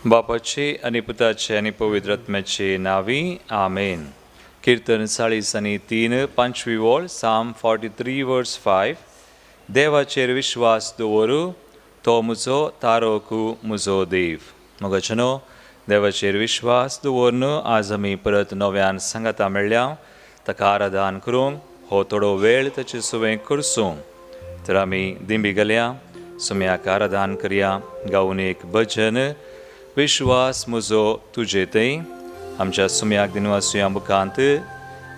बापाचे आनी पुताचे आनी पवित्र आत्म्याचे नांवी आमेन. किर्तन 43 पांचवी वळ, Psalm 43 verse 5. देवाचेर विश्वास दवरू, तो म्हजो तारोकू म्हजो देव. मोगाचेनो, देवाचेर विश्वास दवरून आज आमी परत नव्यान सांगाता मेळ्ळ्या. ताका आराधन करूंक हो थोडो वेळ ताचे सुवें करसूं. तर आमी दिंबी गेल्या सुम्याक आराधन करया, गावन एक भजन विश्वास म्हजो तुजे थंय. आमच्या सुम्याक दिनवासुया मुखांत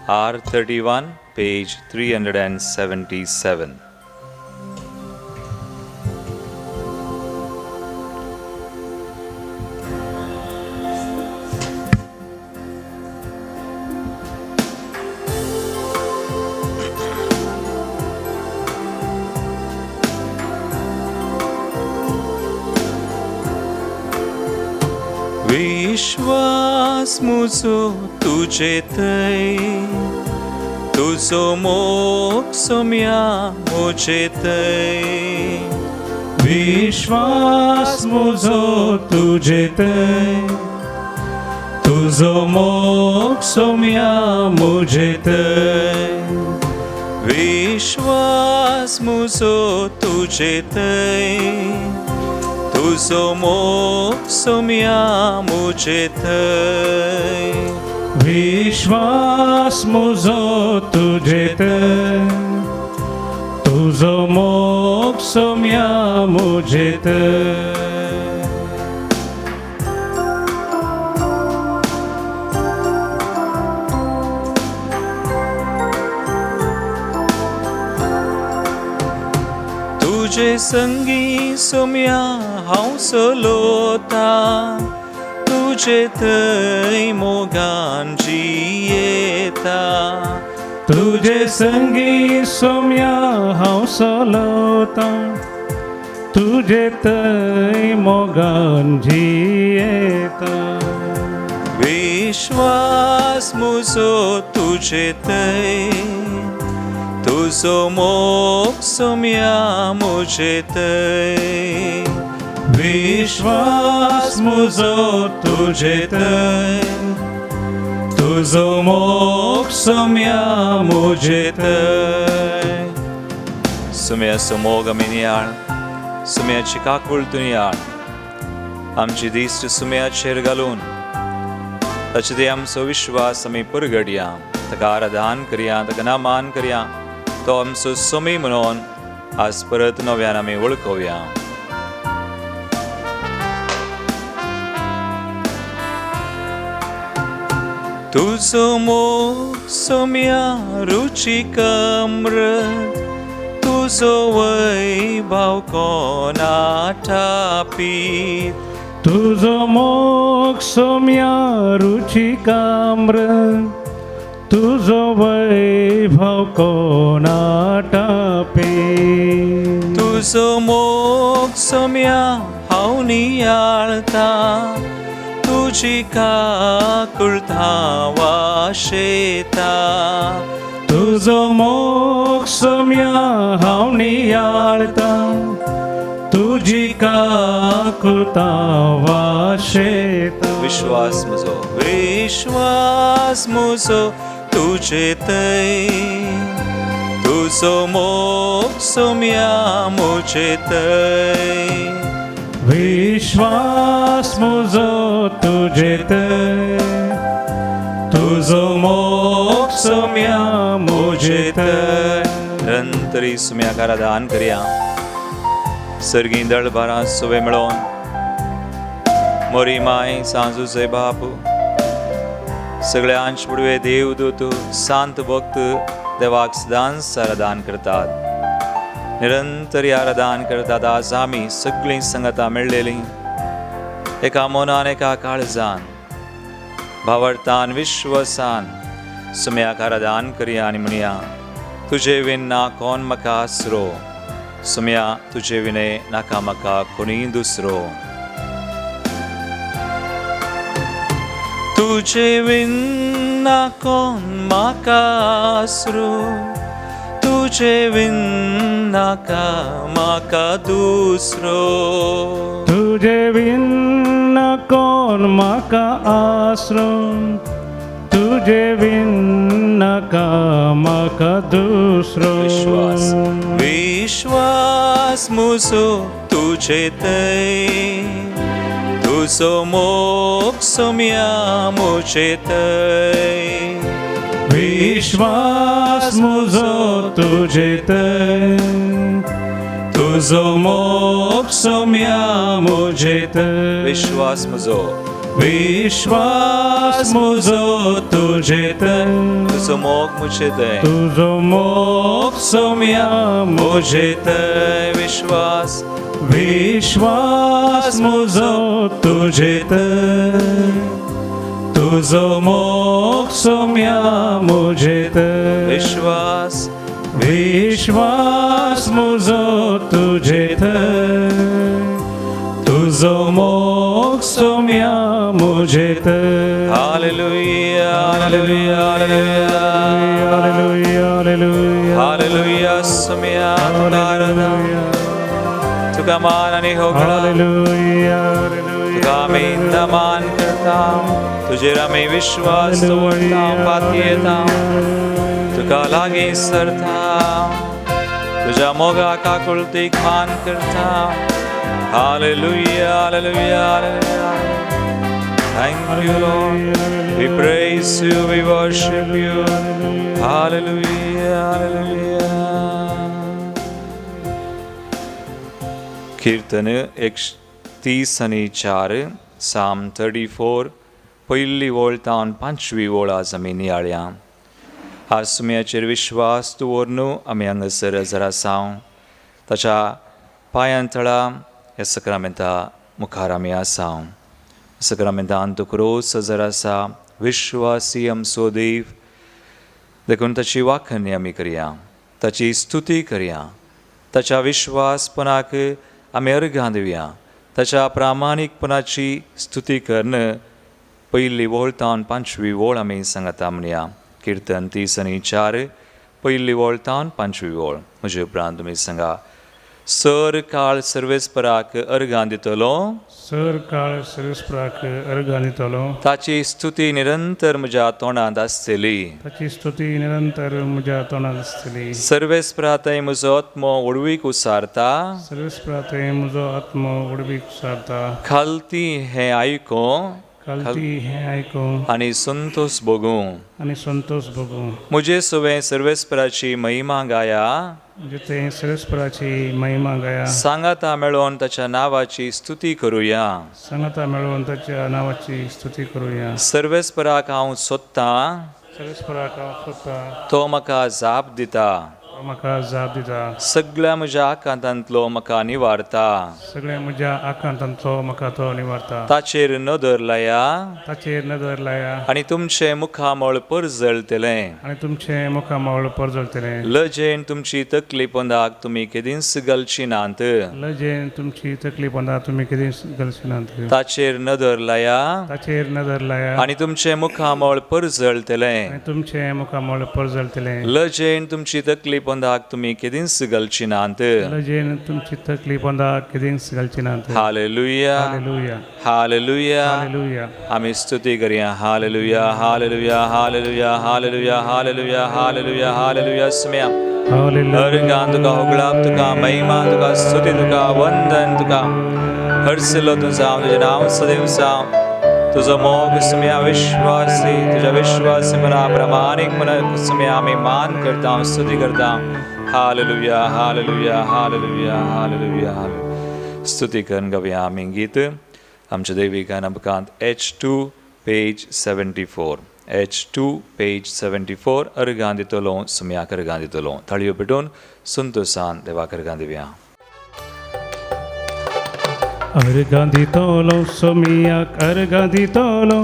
R31 page 377. विश्वास म्हजो तुजे थंय, तुजो मोग सोम्या म्हजे थंय. विश्वास म्हजो तुजे थंय, तुजो मोग सोम्या म्हजे थंय. विश्वास म्हजो तुजे थंय, तुजो मोग सोम्या म्हजे थंय. विश्वास म्हजो तुजे थंय, तुजो मोग सोम्या म्हजे थंय. तुजे संगी सोम्या हांव चलता, तुजे थंय मोगान जियेता. तुजे संगी सोम्या हांव चलता, तुजे थंय मोगान जियेता. विश्वास म्हजो तुजे थंय, तुजो मोग सोम्या म्हजे थंय. विश्वास म्हजो तुजे थंय, तुजो मोग सोम्या म्हजे थंय. सुम्याचो मोग आमी नियाळ, सुम्याची काकूळ तूं नियाळ. आमची दिश्ट सुम्याचेर घालून ताचे ते आमचो विश्वास आमी परगडया, ताका आराधन करया, ताका नामान करया. तो आमचो सोमी म्हणून आज परत नव्यान आमी वळखोवया. तुजो मोग सोम्या रुचीक अमृत, तुजो वैभव कोणा थापीत. तुजो मोग सोम्या रुचीक अमृत, तुजो वैभव कोणा थापीत. तुजो मोग सोम्या हांव नियाळता, तुजी काकूळ वाशेता. तुजो मोग सोम्या हांव नियाळता, तुजी काकूळ वाशेता. विश्वास म्हजो, विश्वास म्हजो तुजे थंय, तुजो मोग सोम्या म्हजे थंय. विश्वास म्हजो तुजे थंय, तुजो मोग सोम्या म्हजे थंय. निरंतरी सुम्याक आराधन करया. सर्गी दळभारां सुवे मेळोन मोरी माय सांजूचे बाप सगळ्यांच पुडवे देवदूत सांत भक्त देवाक सदांच आराधन करतात, निरंतरी आराधन करतात. आज आमी सगळीं संगतां मेळ्ळेलीं एका मनान एका काळजान भावार्थान विश्वासान सुम्याक आराधन करया आनी म्हणया, तुजे विन ना कोण म्हाका आसरो, सुम्या तुजे विणे नाका म्हाका कोणीय दुसरो. तुजे विन ना कोण म्हाका आसरो, तुजे विन नाका म्हाका दुसरो. तुजे विन ना कोण म्हाका आसरो, तुजे विन नाका म्हाका दुसरो. विश्वास, विश्वास मुजो तुजे थंय, तुजो मोग सोम्या मुजे थंय. विश्वास मुजो तुजे थंय, तुजो मोग सोम्या मुजे थंय. विश्वास मुजो, विश्वास मुजो तुजे थंय, तुजो मोग मुजे थंय, तुजो मोग सोम्या मुजे थंय. विश्वास, विश्वास मुजो तुजे थंय, तुजो मोग सोम्या मुजे थंय. विश्वास, विश्वास मुजो तुजे थंय, तुजो मोग सोम्या मुजे थंय. Hallelujah, hallelujah, hallelujah. Hallelujah, hallelujah. Hallelujah. Saumya तुका आराधना, तुका मान आनी होगळा. हालेलुया. तुका आमी मान करता, तुजेर आमी विश्वास दवरता, पातयेता, तुका लागीं सरता, तुज्या मोगा काकुळतीक मान करता. Hallelujah, hallelujah, hallelujah. Thank you, Lord. We praise you, we worship you. Hallelujah, hallelujah. कीर्तन 134, Psalm 34, पयली वळ तावन पांचवी वळ आज आमी नियाळया. आज सुम्याचेर विश्वास दवरनु आमी हांगासर हजर आसाव. ताच्या पांयां तळा ह्या सक्रामेंता मुखार आमी आसाव. सक्रामेंतान तुका रोज हजर आसा, विश्वासी आमचो देव. देखून ताची वाखणी आमी करया, ताची स्तुती करया, ताच्या विश्वासपणाक आमी अर्घां दिवया, ताच्या प्रामाणीकपणाची स्तुती करून पयली वळ तावन पांचवी वळ आमी सांगता म्हणया. कीर्तन 34, पयली वळ तावन पांचवी वळ. म्हजे उपरांत तुमी सांगा, सर काळ सर्वेस्पराक अर्घां दितलो, सर काळ सर्वेस्पराक अर्घां दितलो, ताची स्तुती निरंतर म्हज्या तोंडांत आसतली, ताची स्तुती निरंतर म्हज्या तोंडांत आसतली. सर्वेस्परा थंय म्हजो आत्मो व्हडवीक उसारता, सर्वेस्परा थंय म्हजो आत्मो व्हडवीक उसारता, खालती हें आयको, खालती हें आयकूं, आनी संतोष भोगूं, आनी संतोष भोगूं. म्हजे सवें सर्वेस्पराची महिमा गाया, म्हणजे ते सर्वेस्पराची महिमा गाया, सांगाता मेळोवन ताच्या नांवाची स्तुती करुया, सांगाता मेळोवन ताच्या नांवाची स्तुती करुया. सर्वेस्पराक हांव सोदतां, सर्वेस्पराक हांव सोदतां, तो म्हाका जाप दिता, तो म्हाका जाप दिता, सगळ्या म्हज्या आकांतांतलो म्हाका निवारता, सगळ्या म्हज्या आकांतांतलो म्हाका तो निवारता. ताचेर नदर लाया, ताचेर नदर लाया, आनी तुमचें मुखामळ परजळटलें, आनी तुमचें मुखामळ परजळटलें. लजेन तुमची तकली पोंदाक तुमी केदींच घालची नात, लजेन तुमची तकली पोंदा तुमी केदींच घालची नात. ताचेर नदर लाया, ताचेर नदर लाया, आनी तुमचें मुखामळ परजळटलें, आनी तुमचें मुखामळ परजळटलें. लजेन तुमची तकली पोंदाक तुमी केदींच घालची नात. लजेन तुमची तकली पोंदाक केदींच घालची नात. Hallelujah, hallelujah, hallelujah. हालेलुया. आमी स्तुती करया. Hallelujah, hallelujah, hallelujah, hallelujah, hallelujah, hallelujah, hallelujah. स्म्या अर्गान तुका होगळाप, तुका महिमा, तुका स्तुती, तुका वंदन, तुका हरसिलो तूं जावं, तुजें नांव सदैव जावं. तुजो मोग सुम्या विश्वासी, तुज्या विश्वासी मना प्रामाणीक मना सुम्या आमी मान करता, स्तुती करता. Hallelujah, hallelujah, hallelujah, hallelujah, hallelujah. स्तुती करून गावया आमी गीत आमच्या देवी गायना बुकांत H2 page 74, H2 page 74. अर्गां दितलो सुम्याक अर्गां दितलो. ताळयो पेटोवन संतोसान देवाक अर्गां दिवया. अर्घां दितलो सोमियाक अर्घां दितलो,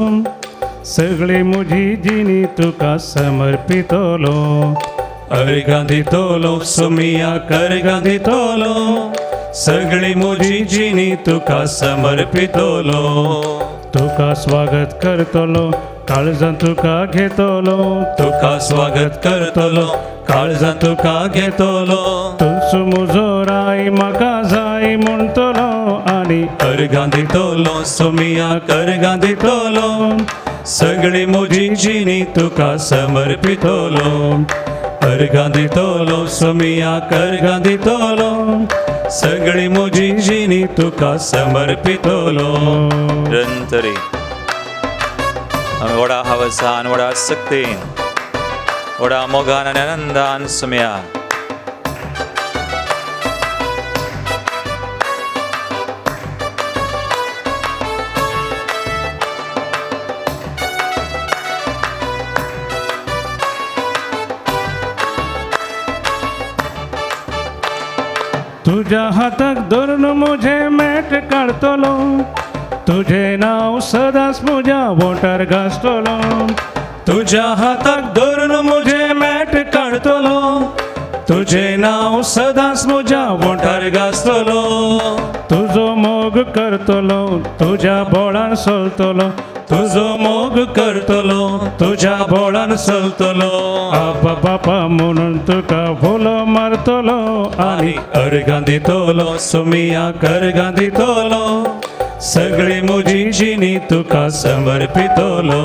सगळी म्हजी जिणी तुका समर्पितलो. अर्घां दितलो सोमियाक अर्घां दितलो, सगळी म्हजी जिणी तुका समर्पितलो. तुका स्वागत करतलो, काळजान तुका घेतलो, तुका स्वागत करतलो, काळजान तुका घेतलो. तूंच म्हजो राय म्हाका जाय म्हणटलो, आनी अर्गां दितलो सोमिया करगां दितलो सगळी म्हजी जिणी तुका समर्पितलो अर्गां दितलो सोमिया करगां दितलो सगळी म्हजी जिणी तुका समर्पितलो. निरंतरी आमी व्हडा हवसान, व्हडा सक्तीन, व्हडा मोगान आनी आनंदान सुमया. तुज्या हाताक धरून म्हजें मेट काडटलो तुजें नांव सदांच म्हज्या वोंठार घासतलो. तुज्या हाताक धरून म्हजें मॅट काडटलो तुजें नांव सदांच म्हज्या वोंठार घासतलो. तुजो मोग करतलो तुज्या बोळान चलतलो तुजो मोग करतलो तुज्या बोळान चलतलो. आबा बापा म्हणून तुका फुलो मारतलो आनी आनी अर्गां दितलो सोमिया करगां दितलो सगळी म्हजी जिणी तुका समर्पितलो.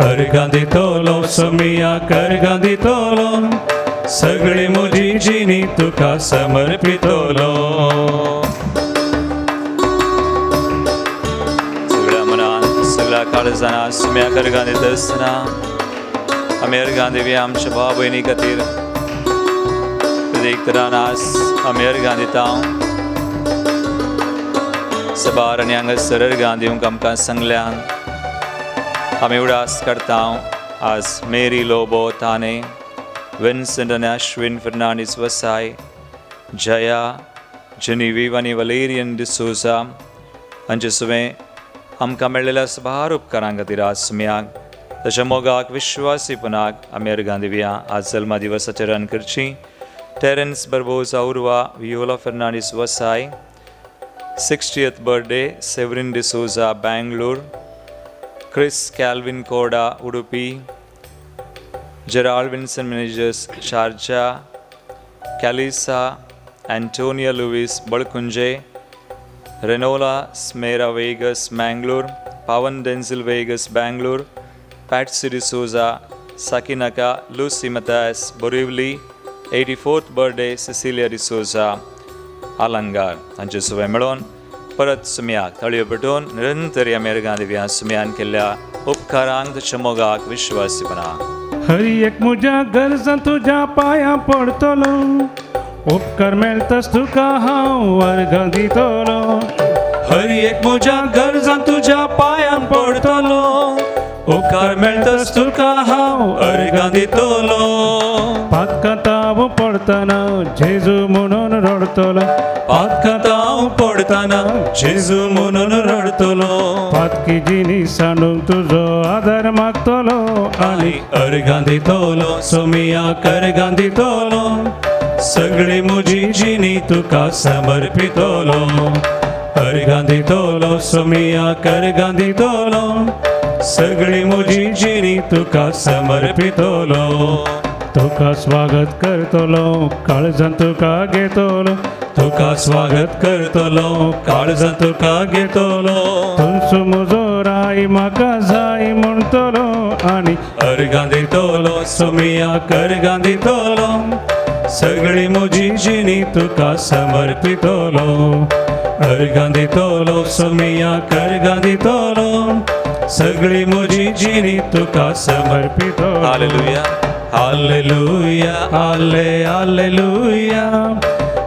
अर्गां दितलो सोमिया करगां दितलो सगळी म्हजी जिणी तुका समर्पितलो. सगळ्या मनान, सगळ्या काळजान सुम्या करगां दिता आसतना आमी अर्गां दिवया आमच्या भाव भयणी खातीर. प्रत्येक तरान आज आमी अर्गां दिता. सबार आनी हांगासर अर्गां दिवंक आमकां सांगल्यान आमी उडास करता. आज मेरी लोबो ताने, विन्संट आनी अश्विन फर्नांडीस वसाय, जया, जेनिवीव आनी वलेरियन डिसोजा हांचे सुवें आमकां मेळ्ळेल्या सबार उपकारां खातीर आज सुम्याक तशें मोगाक विश्वासीपणाक आमी अर्गां दिवया. आज जल्मा दिवसाचेर रन करची Terence Barbosa Urva, Viola Fernandes Vasai, 60th birthday Severin D'Souza Bangalore, Chris Calvin Koda Udupi, Gerald Vinson Menezes Sharjah, Kalisa Antonia Lewis Balkunje, Renola Smera Vegas Mangalore, Pawan Denzil Vegas Bangalore, Patsy D'Souza Sakinaka, Lucy Mathias Borivali, 84th birthday Cecilia D'Souza Alangar हांचे सुवें मेळोवन परत सुम्याक तळयो पेटोवन निरंतर आमी अर्गां दिवया सुम्यान केल्ल्या उपकारांक तशें मोगाक विश्वासीपणा. हर एक म्हज्या गरजां तुज्या पांयां पडटलो उपकार मेळटाच तुका हांव अर्गां दितलो. हर एक म्हज्या गरजां तुज्या पांयां पडटलो उपकार मेळटाच तुका हांव अर्गां दितलो. पातकांत पडटना जेजू म्हणून रडटलो पातकांत हांव पडटना जेजू म्हणून रडटलो पातकी जिणी सांडूंक तुजो आदार मागतलो आनी अर्गां दितलो सोमिया करगां दितलो सगळी म्हजी जिणी तुका समर्पितलो. अर्गां दितलो सोमिया करगां दितलो सगळी म्हजी जिणी तुका समर्पितलो. तुका स्वागत करतलो काळजान तुका घेतलो तुका स्वागत करतलो काळजान तुका घेतलो तुमचो म्हजो राय म्हाका जाय म्हणटलो आनी अर्गां दितलो सोमिया करगां दितलो सगळी म्हजी जिणी तुका समर्पितलो. अर्गां दितलो सोमिया करगां दितलो सगळी म्हजी जिणी तुका समर्पितलो. हालेलुया. हालेलुया हाले हालेलुया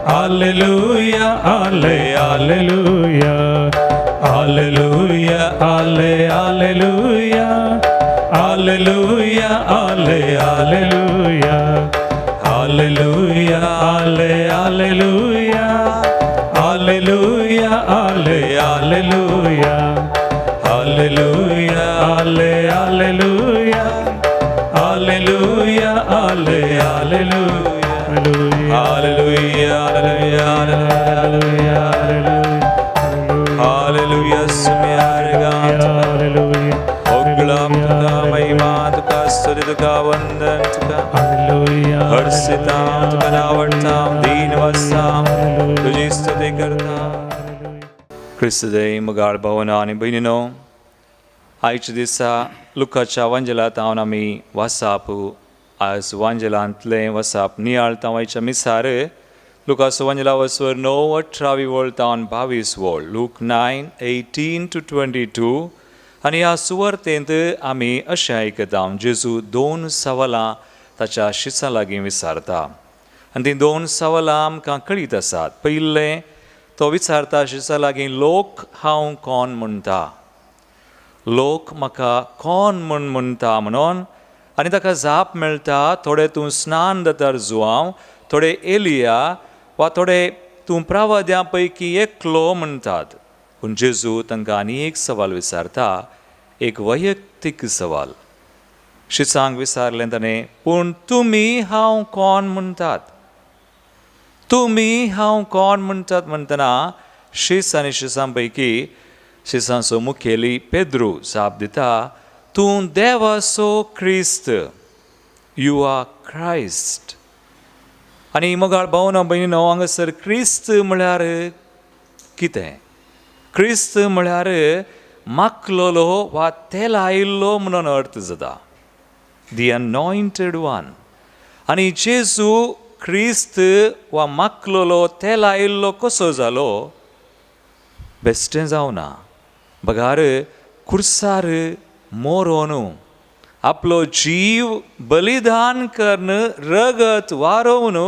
हालेलुया हाले हालेलुया हालेलुया हाले हालेलुया हालेलुया हाले हालेलुया हालेलुया हाले हालेलुया हालेलुया हाले हालेलुया हालेलुया हाले हालेलुया हालेलुया हाले hallelujah hallelujah hallelujah hallelujah hallelujah. सुम्या अर्गां हालेलुया ओगळाम तुका महिमा तुका स्तुती तुका वंदन तुका हालेलुया हर्षितां तुका नावडतां दीन वसां तुजी स्तुती करता. क्रिस्तदय मोगाळ भावना आनी भयणीनो, आयच्या दिसा लुकाच्या वांजेलांत हांव आमी वासाप आज वांजेलांतलें वसाप नियाळता. आयच्या मिसार लुकास वांजेला वसवर 9 18वी वळ तावन 22 वळ, लूक 9:18 to 22. आनी ह्या सुवार्तेंत आमी अशें आयकता, जेजू दोन सवालां ताच्या शिसां लागीं विचारता आनी तीं दोन सवालां आमकां कळीत आसात. पयलें तो विचारता शिसां लागीं, लोक हांव कोण म्हणटा, लोक म्हाका कोण म्हूण म्हणटा म्हणून. आनी ताका जाप मेळटा, थोडे तूं स्नान दातार जुआंव, थोडे एलिया वा थोडे तूं प्रावाद्यां पैकी एकलो म्हणटात. पूण जेजू तांकां आनी एक सवाल विचारता, एक वैयक्तीक सवाल. शिसांक विचारलें ताणें, पूण तुमी हांव कोण म्हणटात, तुमी हांव कोण म्हणटात म्हणटना शीस आनी शिसां पैकी शिसांचो मुखेली पेद्रू जाप दिता, तूं देवाचो क्रिस्त, you are Christ. आनी मोगाळ भावना भयणीनो, हांगासर क्रिस्त म्हळ्यार कितें? क्रिस्त म्हळ्यार माकलोलो वा तेल आयिल्लो म्हणून अर्थ जाता, दी अनॉयंटेड वन. आनी जेजू क्रिस्त वा माकलोलो तेल आयिल्लो कसो जालो? बेश्टें जावना, बगार कुर्सार मोरोन आपलो जीव बलिदान करून, रगत वारोवन,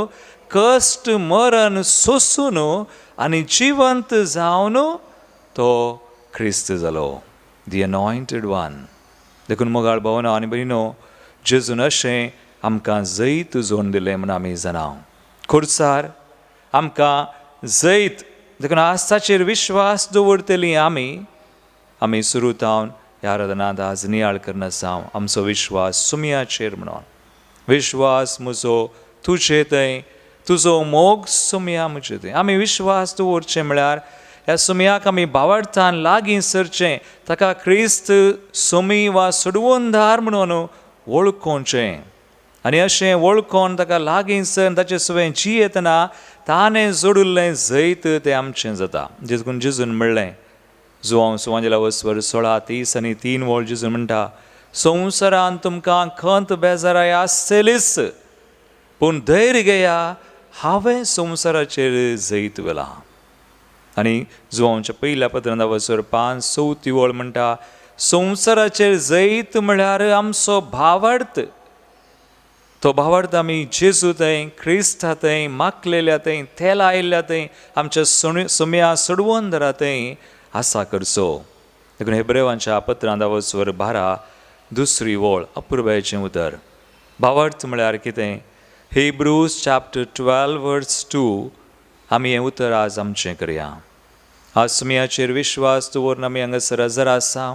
कश्ट मरण सोसून आनी जिवंत जावन तो क्रिस्त जालो, दी अनॉयंटेड वन. देखून मोगाळ भावना आनी भयणीनो, जेजून अशें आमकां जैत जोडून दिलें म्हूण आमी जाणा. खुर्सार आमकां जैत, देखून आज ताचेर विश्वास दवरतली आमी. आमी सुरू जावन ह्या आराधनांत आज नियाळ करना आसा आमचो विश्वास सुमयाचेर म्हणून. विश्वास म्हजो तुजे थंय, तुजो मोग सुमया म्हजे थंय. आमी विश्वास दवरचें म्हळ्यार ह्या सुमयाक आमी भावार्थान लागीं सरचें, ताका क्रिस्त सुमी वा सोडवणदार म्हणून वळखोवचें. आनी अशें वळखोन ताका लागीं सर ताचे सुवें जियेतना ताणें जोडिल्लें जैत तें आमचें जाता. देखून जेजून म्हणलें, जुआंव सुवांजेला वसवर 16:30 आनी 3 वळ जेजून म्हणटा, संवसारान तुमकां खंत बेजाराय आसतलीच, पूण धैर्य घेया, हांवें संवसाराचेर जैत व्हेलां. आनी जुआंवच्या पयल्या पत्रांत वसवर 5:4 वळ म्हणटा, संवसाराचेर जैत म्हळ्यार आमचो भावार्थ. तो भावार्थ आमी जेजू थंय, क्रिस्ता थंय, माकलेल्या थंय, तेल आयिल्ल्या थंय, आमच्या सुमया सोडवणदारा थंय आसा करचो. देखून हेब्रेवांच्या पत्रांत वसवर 12 दुसरी वळ अपुरबायेचें उतर. भावार्थ म्हळ्यार कितें? हिब्रूज चॅप्टर 12 वर्स 2. आमी हें उतर आज आमचें करया. आज सुमयाचेर विश्वास दवरून आमी हांगासर हजर आसा,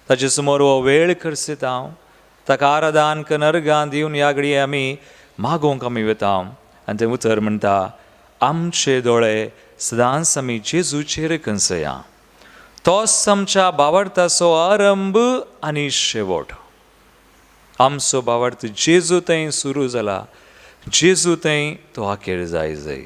ताचे समोर हो वेळ खर्चिता, ताका आराधन करून अर्गां दिवन ह्या घडये आमी मागोवंक आमी वता. आनी तें उतर म्हणटा, आमचे दोळे सदांच आमी जेजूचेर कंसया, तोच आमच्या भावार्थाचो आरंभ आनी शेवट. आमचो भावार्थ जेजू थंय सुरू जाला, जेजू थंय तो अखेर जाय जाय.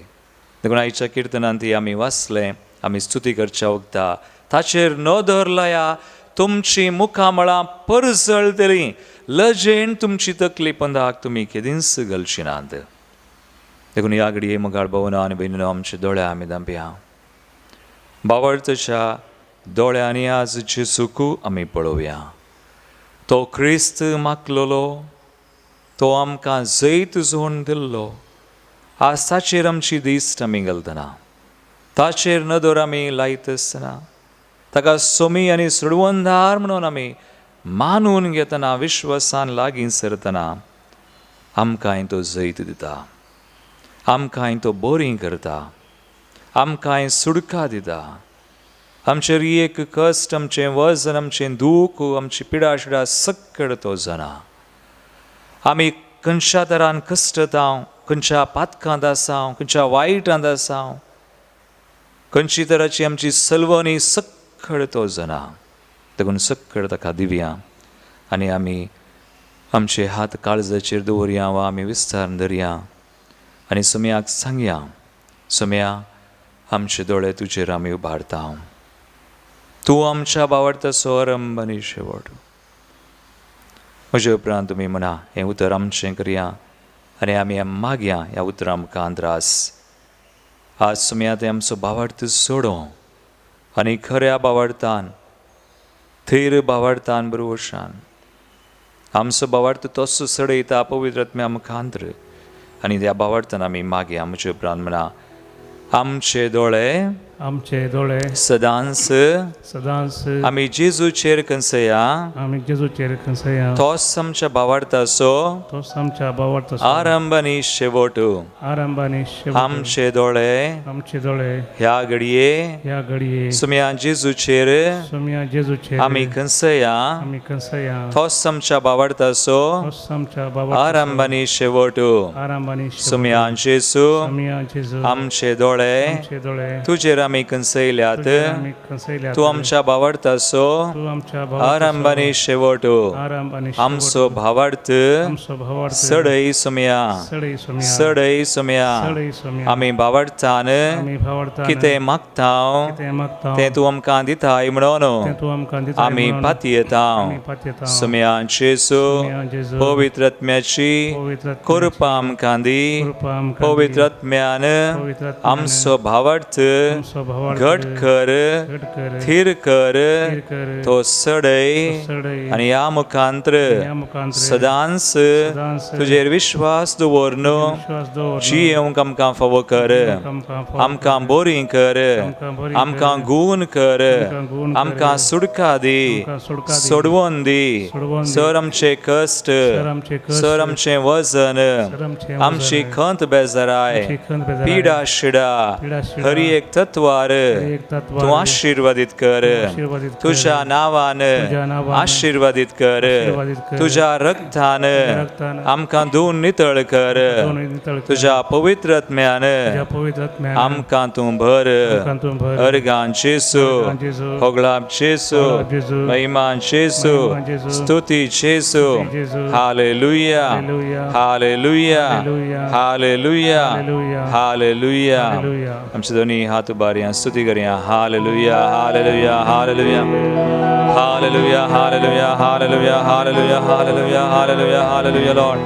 देखून आयच्या किर्तनांत ती आमी वाचलें, आमी स्तुती करच्या वखदा ताचेर नदर लाया, तुमची मुखामळां परजळटलीं, लजेन तुमची तकली पंदाक तुमी केदींच घालची नात. देखून ह्या घडये मोगाळ भावना आनी भयणीनो, आमचे दोळे आमी धांपया. भावार्थाच्या दोळ्यांनी आज जेजूक आमी पळोवया. तो क्रिस्त माकलोलो, तो आमकां जैत जोडून दिल्लो. आज ताचेर आमची दिश्ट आमी घालतना, ताचेर नदर आमी लायत आसतना, ताका सोमी आनी सोडवणदार म्हणून आमी मानून घेतना, विश्वासान लागीं सरतना आमकांय तो जैत दिता, आमकांय तो बरी करता, आमकांय सुडका दिता. आमचेर एक कश्ट, आमचें वजन, आमचें दूख, आमची पिडा शिडा सक्कड तो जाणा. आमी खंयच्या तरान कश्टता, खंयच्या पातकांत आसा, खंयच्या वायटांत आसा, खंयची तराची आमची सलवणी सक्कड तो जाणा. देखून सक्कड ताका दिवया आनी आमी आमचे हात काळजाचेर दवरया वा आमी विस्तार धरया आनी सुमयाक सांगया, सुमया आमचे दोळे तुजेर आमी उबारता. तूं आमच्या भावार्थाचो आरंभ आनी शेवट. म्हजे उपरांत तुमी म्हणा हें उतर आमचें करया आनी आमी मागया ह्या उतरां आमकां त्रास. आज तुमी आतां आमचो भावार्थ सोडो आनी खऱ्या भावार्थान थैर भावार्थान बरोवशान आमचो भावार्थ तसो सडयता पवित्र आत्म्या मुखांत्र आनी त्या भावार्थान आमी मागया. म्हजे उपरांत म्हणा आमचे दोळे आमचे दोळे सदांच सदांच आमी जेजूचेर कंसया, आमी जेजूचेर कंसया, तोच आमच्या भावार्थाचो तोच आमच्या भावार्थाचो आरंभ आनी शेवट. आरंभ आनी शेवट. आमचे दोळे आमचे दोळे ह्या घडये ह्या घडये सुम्या जेजूचेर सुम्या जेजूचेर आमी कंसया, आमी कंसया, तोच आमच्या भावार्थाचो तोच आमच्या भावार्थाचो आरंभ आनी शेवट. आरंभ आनी शेवट. सुम्या जेजू सुम्या जेजू आमचे दोळे आमचे दोळे तुजेर आमी कंसयल्यात, आमी कंसयल्यात, तूं आमच्या भावार्थाचो तूं आमच्या आरंभ आनी शेवट. आरंभ आनी आमचो भावार्थ आमचो भावार्थ सडय सुम्या, सडय सुम्या, सडय सुम्या. सडय सुम्या. आमी भावार्थान आमी भावार्थान कितें मागता कितें मागता तें तूं आमकां दिताय म्हणून तें तूं आमकां दिताय आमी म्हणून पातयेता. आमी पातयेता. सुम्या जेजू सुम्या जेजू पवित्र आत्म्याची पवित्र आत्म्याची कृपा आमकां दी. कृपा आमकां दी. पवित्र आत्म्यान पवित्र आत्म्यान आमचो भावार्थ आमचो भावार्थ घट कर, घट कर, थीर कर, थीर कर, तो सडय सडय आनी ह्या मुखांत्र ह्या मुखांत्र सदांच सदांच तुजेर विश्वास दवरन विश्वास दवर जियेवंक आमकां फावो कर, आमकां फावो आमकां बोरी कर, आमकां बरी आमकां गूण कर, आमकां गूण कर, आमकां सुटका दी, आमकां सुटका दी, सोडवून दी. सोडवून दी. सर आमचे कश्ट, सर आमचे कश्ट, सर आमचें वजन, सर आमचें आमची वजन, खंत बेजाराय, आमची खंत बेजाराय, पिडा शिडा, पिडा शिडा, हर एक तत्वार हर एक तत्वार तूं आशिर्वादीत कर, आशीर्वादीत कर, तुज्या नांवान तुज्या नांवान आशिर्वादीत कर, आशीर्वादीत कर, तुज्या रक्तान रक्तान आमकां धुवन नितळ कर, धुवन नितळ कर, तुज्या पवित्र आत्म्यान तुज्या पवित्र आत्म्यान आमकां तूं भर. आमकां तूं भर. अर्गां जेजू, अर्गां जेजू, होगळाप जेजू, होगळाप जेजू, महिमा जेजू, महिमा जेजू, स्तुती जेजू. स्तुती जेजू. Hallelujah, hallelujah, hallelujah, hallelujah, hallelujah, hallelujah, hallelujah. Hallelujah. आमचे दोनी हात उबारया, स्तुती करया. Hallelujah, hallelujah, hallelujah, hallelujah, hallelujah, hallelujah, hallelujah, hallelujah, hallelujah, hallelujah. Lord,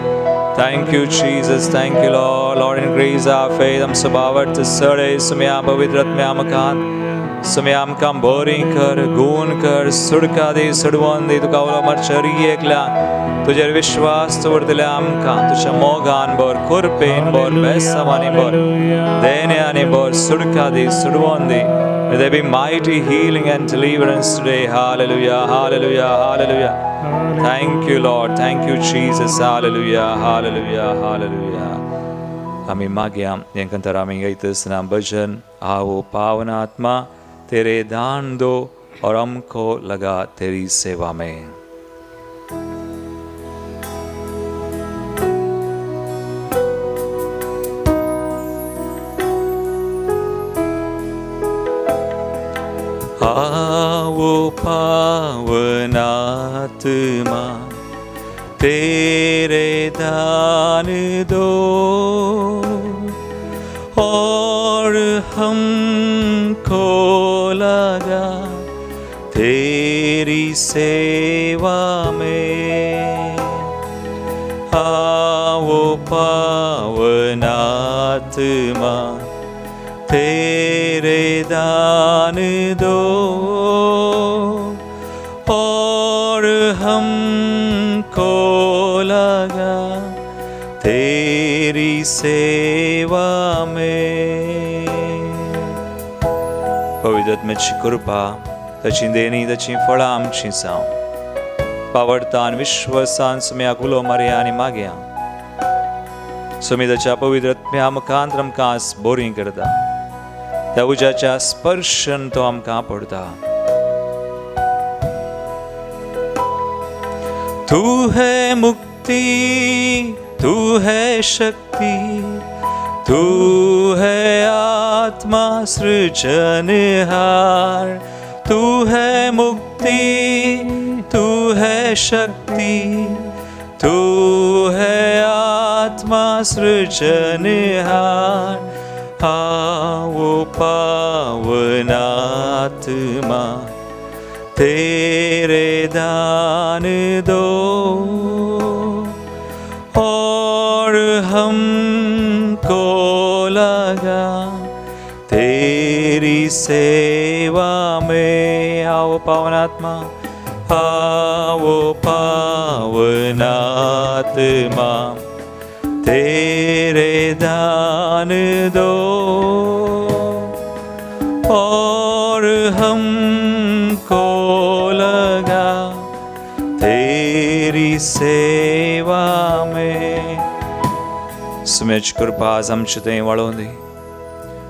thank you Jesus, thank you Lord. Lord, increase our faith. आमचो भावार्थ सडय सुम्या पवित्र आत्म्या मुखान सुम्या आमकां बोरी कर, गूण कर, सुडका दी, सोडवून दी. तुका उलो मारच्या हर एकल्या तुजेर विश्वास दवरतल्या आमकां तुज्या मोगान भर, कृपेन भर, बेसावानी भर, देण्यानी भर, सुडका दी, सोडवून दी. May there be mighty healing and deliverance today. Hallelujah, hallelujah, hallelujah. Thank you, Lord. Thank you, Jesus. Hallelujah, hallelujah, hallelujah. आमी मागया हें कंतर आमी गायता भजन आओ पावन आत्मा तेरे दान दो और हमको लगा तेरी सेवा में. आओ पावन आत्मा तेरे दान दो और हमको लगा तेरी सेवा में. आओ पावन आत्मा तेरे दान दो और हमको लगा तेरी सेवा में. पवित्र आत्म्याची कृपा, ताची देणी, ताची फळां आमची जावं. पावडतान विश्वासान सुम्याक उलो मारया आनी मागया. सुमी ताच्या पवित्र आत्म्या मुखांत आमकां आज बोरी करता. त्या उज्याच्या स्पर्शन तो आमकां पडता. तू है मुक्ति, तू है शक्ति, तू है आत्मा सृजनहार. तू है मुक्ति, तू है शक्ति, तू है आत्मा सृजनहार. आओ पावन आत्मा तेरे दान दो और हमको लगा तेरी सेवा में। आओ पावनात्मा, आओ पावनात्मा, तेरे दान दो और हमको लगा तेरी सेवा में। सुमेची कृपा आज आमचे थंय वाळोवन दी,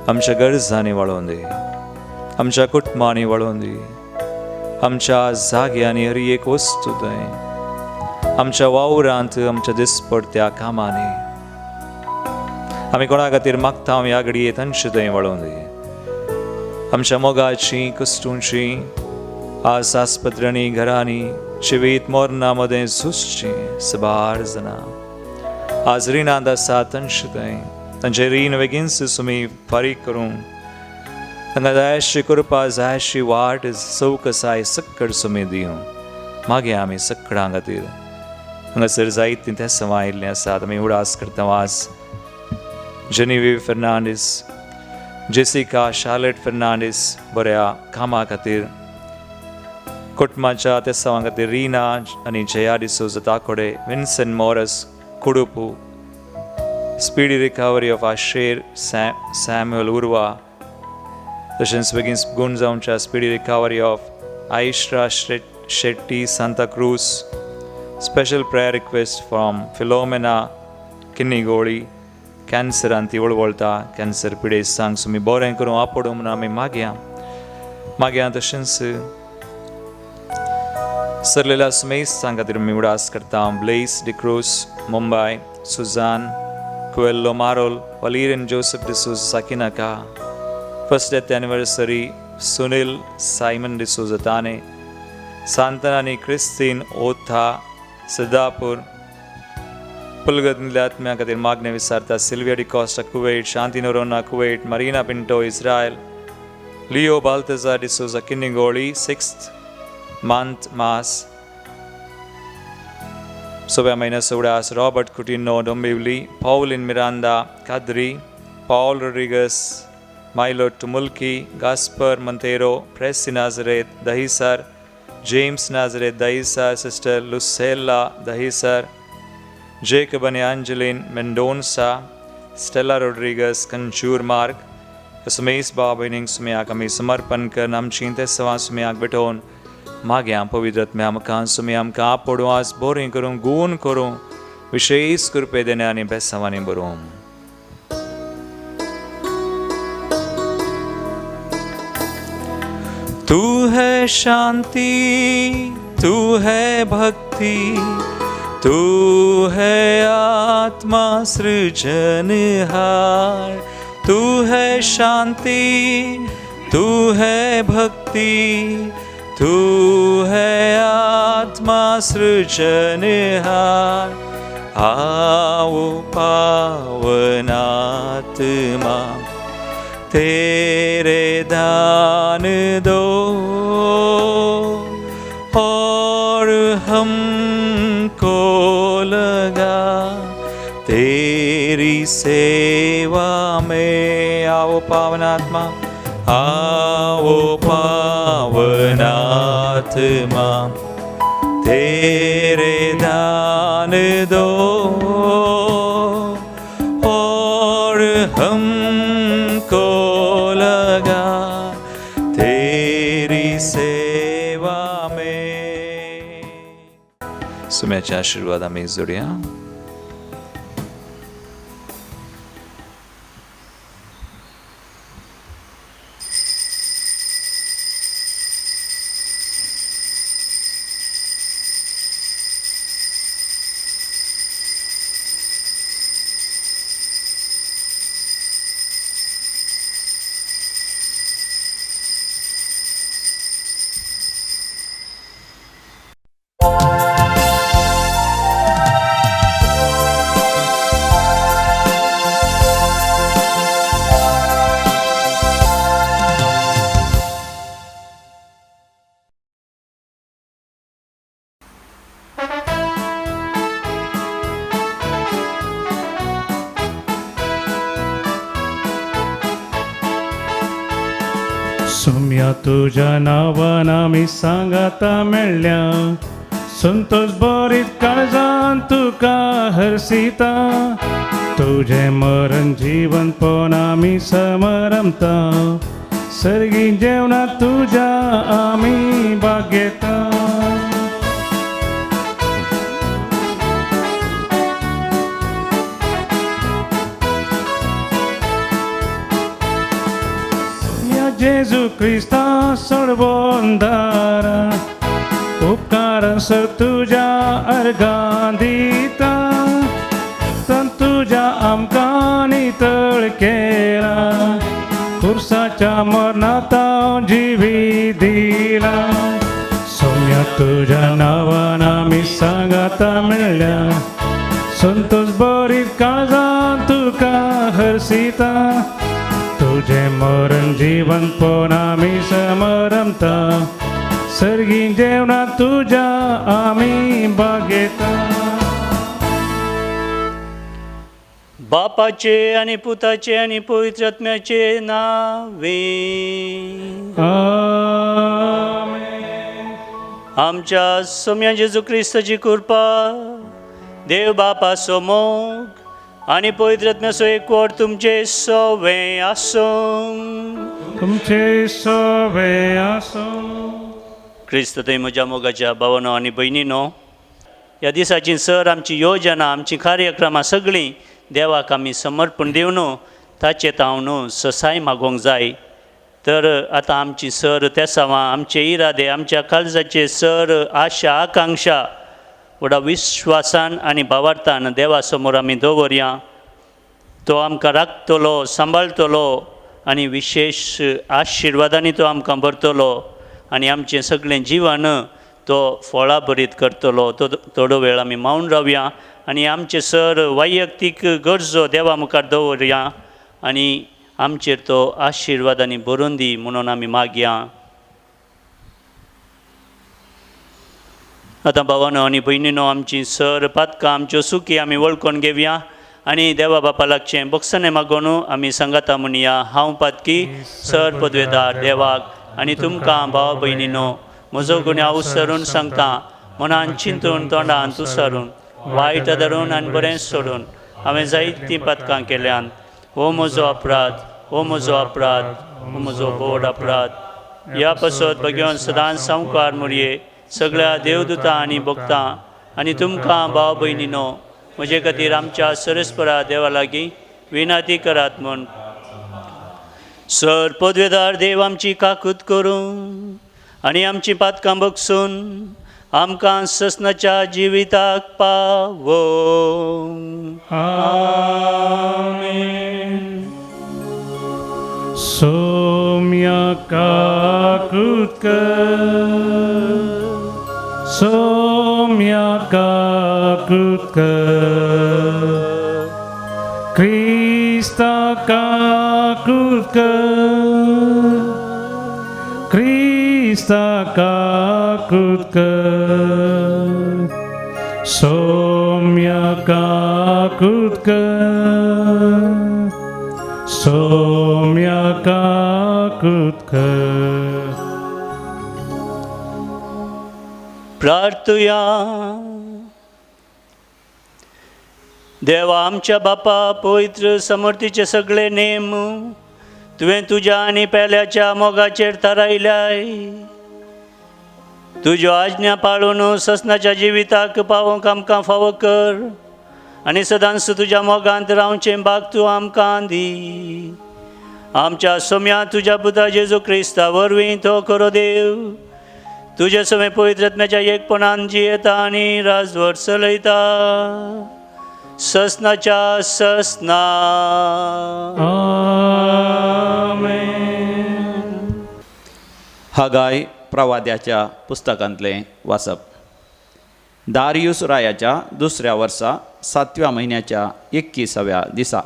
आमच्या गरजांनी वाळोवन दी, आमच्या कुटुंबांनी वाळोवन दी, आमच्या जाग्यांनी हर एक वस्तू थंय, आमच्या वावरांत, आमच्या दिसपडत्या कामांनी आमी कोणा खातीर मागता ह्या घडये तांचे थंय वाळोवन दी। आमच्या मोगाची कश्टूंची आज आस्पत्र्यांनी घरांनी जिवीत मरणां मदें झुजची सबार जाणां आज रिणांत आसा तांचे थंय तांचें रीण बेगीनच तुमी फारीक करूंक तांकां जाय अशी कृपा, जाय अशी वाट चवकसाय सक्कड तुमी दिवं। मागीर आमी सक्कडां खातीर हांगासर जायतीं त्या सवां आयिल्लीं आसात। आमी उडास करता आज जेनिवी फर्नांडीस, जेसिका शार्लेट फर्नांडीस बऱ्या कामा खातीर, कुटुंबाच्या त्या सवां खातीर रिना आनी जया D'Souza ताकोडे, Vincent Morris Kudupu, speedy recovery of Asher Samuel Urwa, तशेंच बेगीन गुण जावच्या speedy recovery of Aishra Shetty Santa Cruz, special prayer request from Philomena Kinnigoli, कॅन्सरान ती वळवळटा, कॅन्सर पिडेस्तांक तुमी बरें करूं आपोडूं म्हणून आमी मागया मागया। तशेंच सरलेल्या सुमेस्तां खातीर आमी उडास करता Blaise D'Cruz Mumbai, Suzanne Coelho Marol, Valerian Joseph D'Souza Sakinaka, first death anniversary Sunil Simon D'Souza Thane, Santana आनी क्रिस्तीन ओथा सिद्धापूर, पुलगतींतल्या आत्म्या खातीर मागणें विचारता Sylvia D'Costa Kuwait, Shanti Noronha Kuwait, Marina Pinto Israel, Leo Baltazar D'Souza Kinnigoli, 6th month mass सव्या म्हयन्या उडास Robert Coutinho Dombivli, Paulin Miranda Kadri, Paul Rodrigues Milo Tumulki, Gaspar Monteiro, Pressy Nazareth Dahisar, James Nazareth Dahisar, sister Lucella Dahisar, Jacob आनी Angeline Mendonca, Stella Rodrigues Kanjur Marg. सुमेस बाब सुम्याक आमी समर्पण करून आमची ते सवां सुम्याक भेटोवन मागया पवित्र आत्म्या आमकां सुमी आमकां आपोडूं आज बरें करूं गूण करूं विशेष कृपे देणे आनी बेसांवांनी बरोवं। तू है शांति, तू है भक्ति, तू है आत्मा सृजनहार, तू है शांति, तू है भक्ति, तू है आत्मा सृजनहार। आओ पावनात्मा तेरे दान दो और हमको लगा तेरी सेवा में। आओ पावनात्मा, आओ पावनात्मा तेरे दान दो और हमको लगा तेरी सेवा में। सुम्याचे आशीर्वाद आमी जोडया। सोम्या तुज्या नांवान आमी सांगाता मेळ्ळ्या, संतोष बरीत काळजान तुका हरसिता. तुजें मरण जीवन पण आमी समरमता, सर्गी जेवणा तुज्या आमी भागयता. या जेजू क्रिस्ता सोडवंदारा, उपकार सर तुज्या अर्गां दिता. तन तुज्या आमकां नितळ केला, खुर्साच्या मरणात जिवी दिला. सोम्या तुज्या नांवान आमी सांगाता मेळ्ळ्या, संतोष बरीत काळजान तुका हरसिता. तुजें मरण जीवन पण आमी समरमता, सर्गी जेवणा तुज्या आमी भागयता. बापाचे आनी पुताचे आनी पवित्र आत्म्याचे नावे. आमेन. आमच्या सोम्या जेजू क्रिस्ताची कृपा, देव बापाचो मोग आनी पवित्र आत्म्याचो एकवट तुमचे सवे आसूं. तुमचे सवे आसूं. क्रिस्त थंय म्हज्या मोगाच्या भावानो आनी भयणीनो, ह्या दिसाची सर आमची योजना, आमची कार्यक्रमां सगळीं देवाक आमी समर्पण दिवन ताचे तावन ससाय मागोवंक जाय. तर आतां आमची सर तेसावां, आमचे इरादे, आमच्या काळजाचे सर आशा आकांक्षा व्हडा विश्वासान आनी भावार्थान देवा समोर आमी दवरया. तो आमकां राखतलो, सांबाळटलो आनी विशेश आशिर्वादांनी तो आमकां भरतलो आनी आमचें सगळें जिवन तो फळां भरीत करतलो. तो थोडो वेळ आमी मावन रावया आनी आमचे सर वैयक्तीक गरजो देवा मुखार दवरया आनी आमचेर तो आशिर्वादांनी भरून दी म्हणून आमी मागया. आतां भावानो आनी भयणीनो, आमची सर पातकां, आमच्यो सुकी आमी वळखून घेवया आनी देवा बापा लागचें बक्षणें मागोवन आमी सांगाता म्हणया. हांव पातकी सर पदवेदार देवाक आनी तुमकां भाव भयणीनो म्हजो गुन्यांव उसरून सांगता. मनान चिंतून, तोंडान तुसरून, वायट धरून आनी बरें सोडून हांवें जायतीं पातकां केल्यान. हो म्हजो अपराध, हो म्हजो अपराध, हो म्हजो व्हड अपराध. ह्या पासत भगवान सदांच सामकार मुरये सगळ्या देवदूतां आनी भक्तां आनी तुमकां भाव भयणीनो म्हजे खातीर आमच्या सरस्परा देवा लागीं विनंती करात म्हूण. सर पदवेदार देव आमची काकूत करूं आनी आमची पातकां बगसून आमकां ससनाच्या जिविताक पावोवं. आमेन. सोम्या काकूत कर, सोम्या काकूत कर, क्रिस्ता काकूत कर, क्रिस्ता काकूत कर, सोम्या काकूत कर, सोम्या काकूत कर. प्रार्थुया. देवा आमच्या बापा, पवित्र समर्थीचे सगळे नेम तुवें तुज्या आनी पेल्याच्या मोगाचेर थारायल्याय. तुज्यो आज्ञा पाळून ससनाच्या जिविताक पावोवंक आमकां फावो कर आनी सदांच तुज्या मोगांत रावचें भाग तूं आमकां दी. आमच्या सोम्या तुज्या पुता जेजू क्रिस्ता वरवीं तो खरो देव तुजे समें पवित्र आत्म्याच्या एकपणान जियेता आनी राजवट चलयता ससनाच्या ससना. आमेन. हागाय प्रवाद्याच्या पुस्तकांतलें वाचप. दारियूस रायाच्या दुसऱ्या वर्सा सातव्या म्हयन्याच्या 21व्या दिसा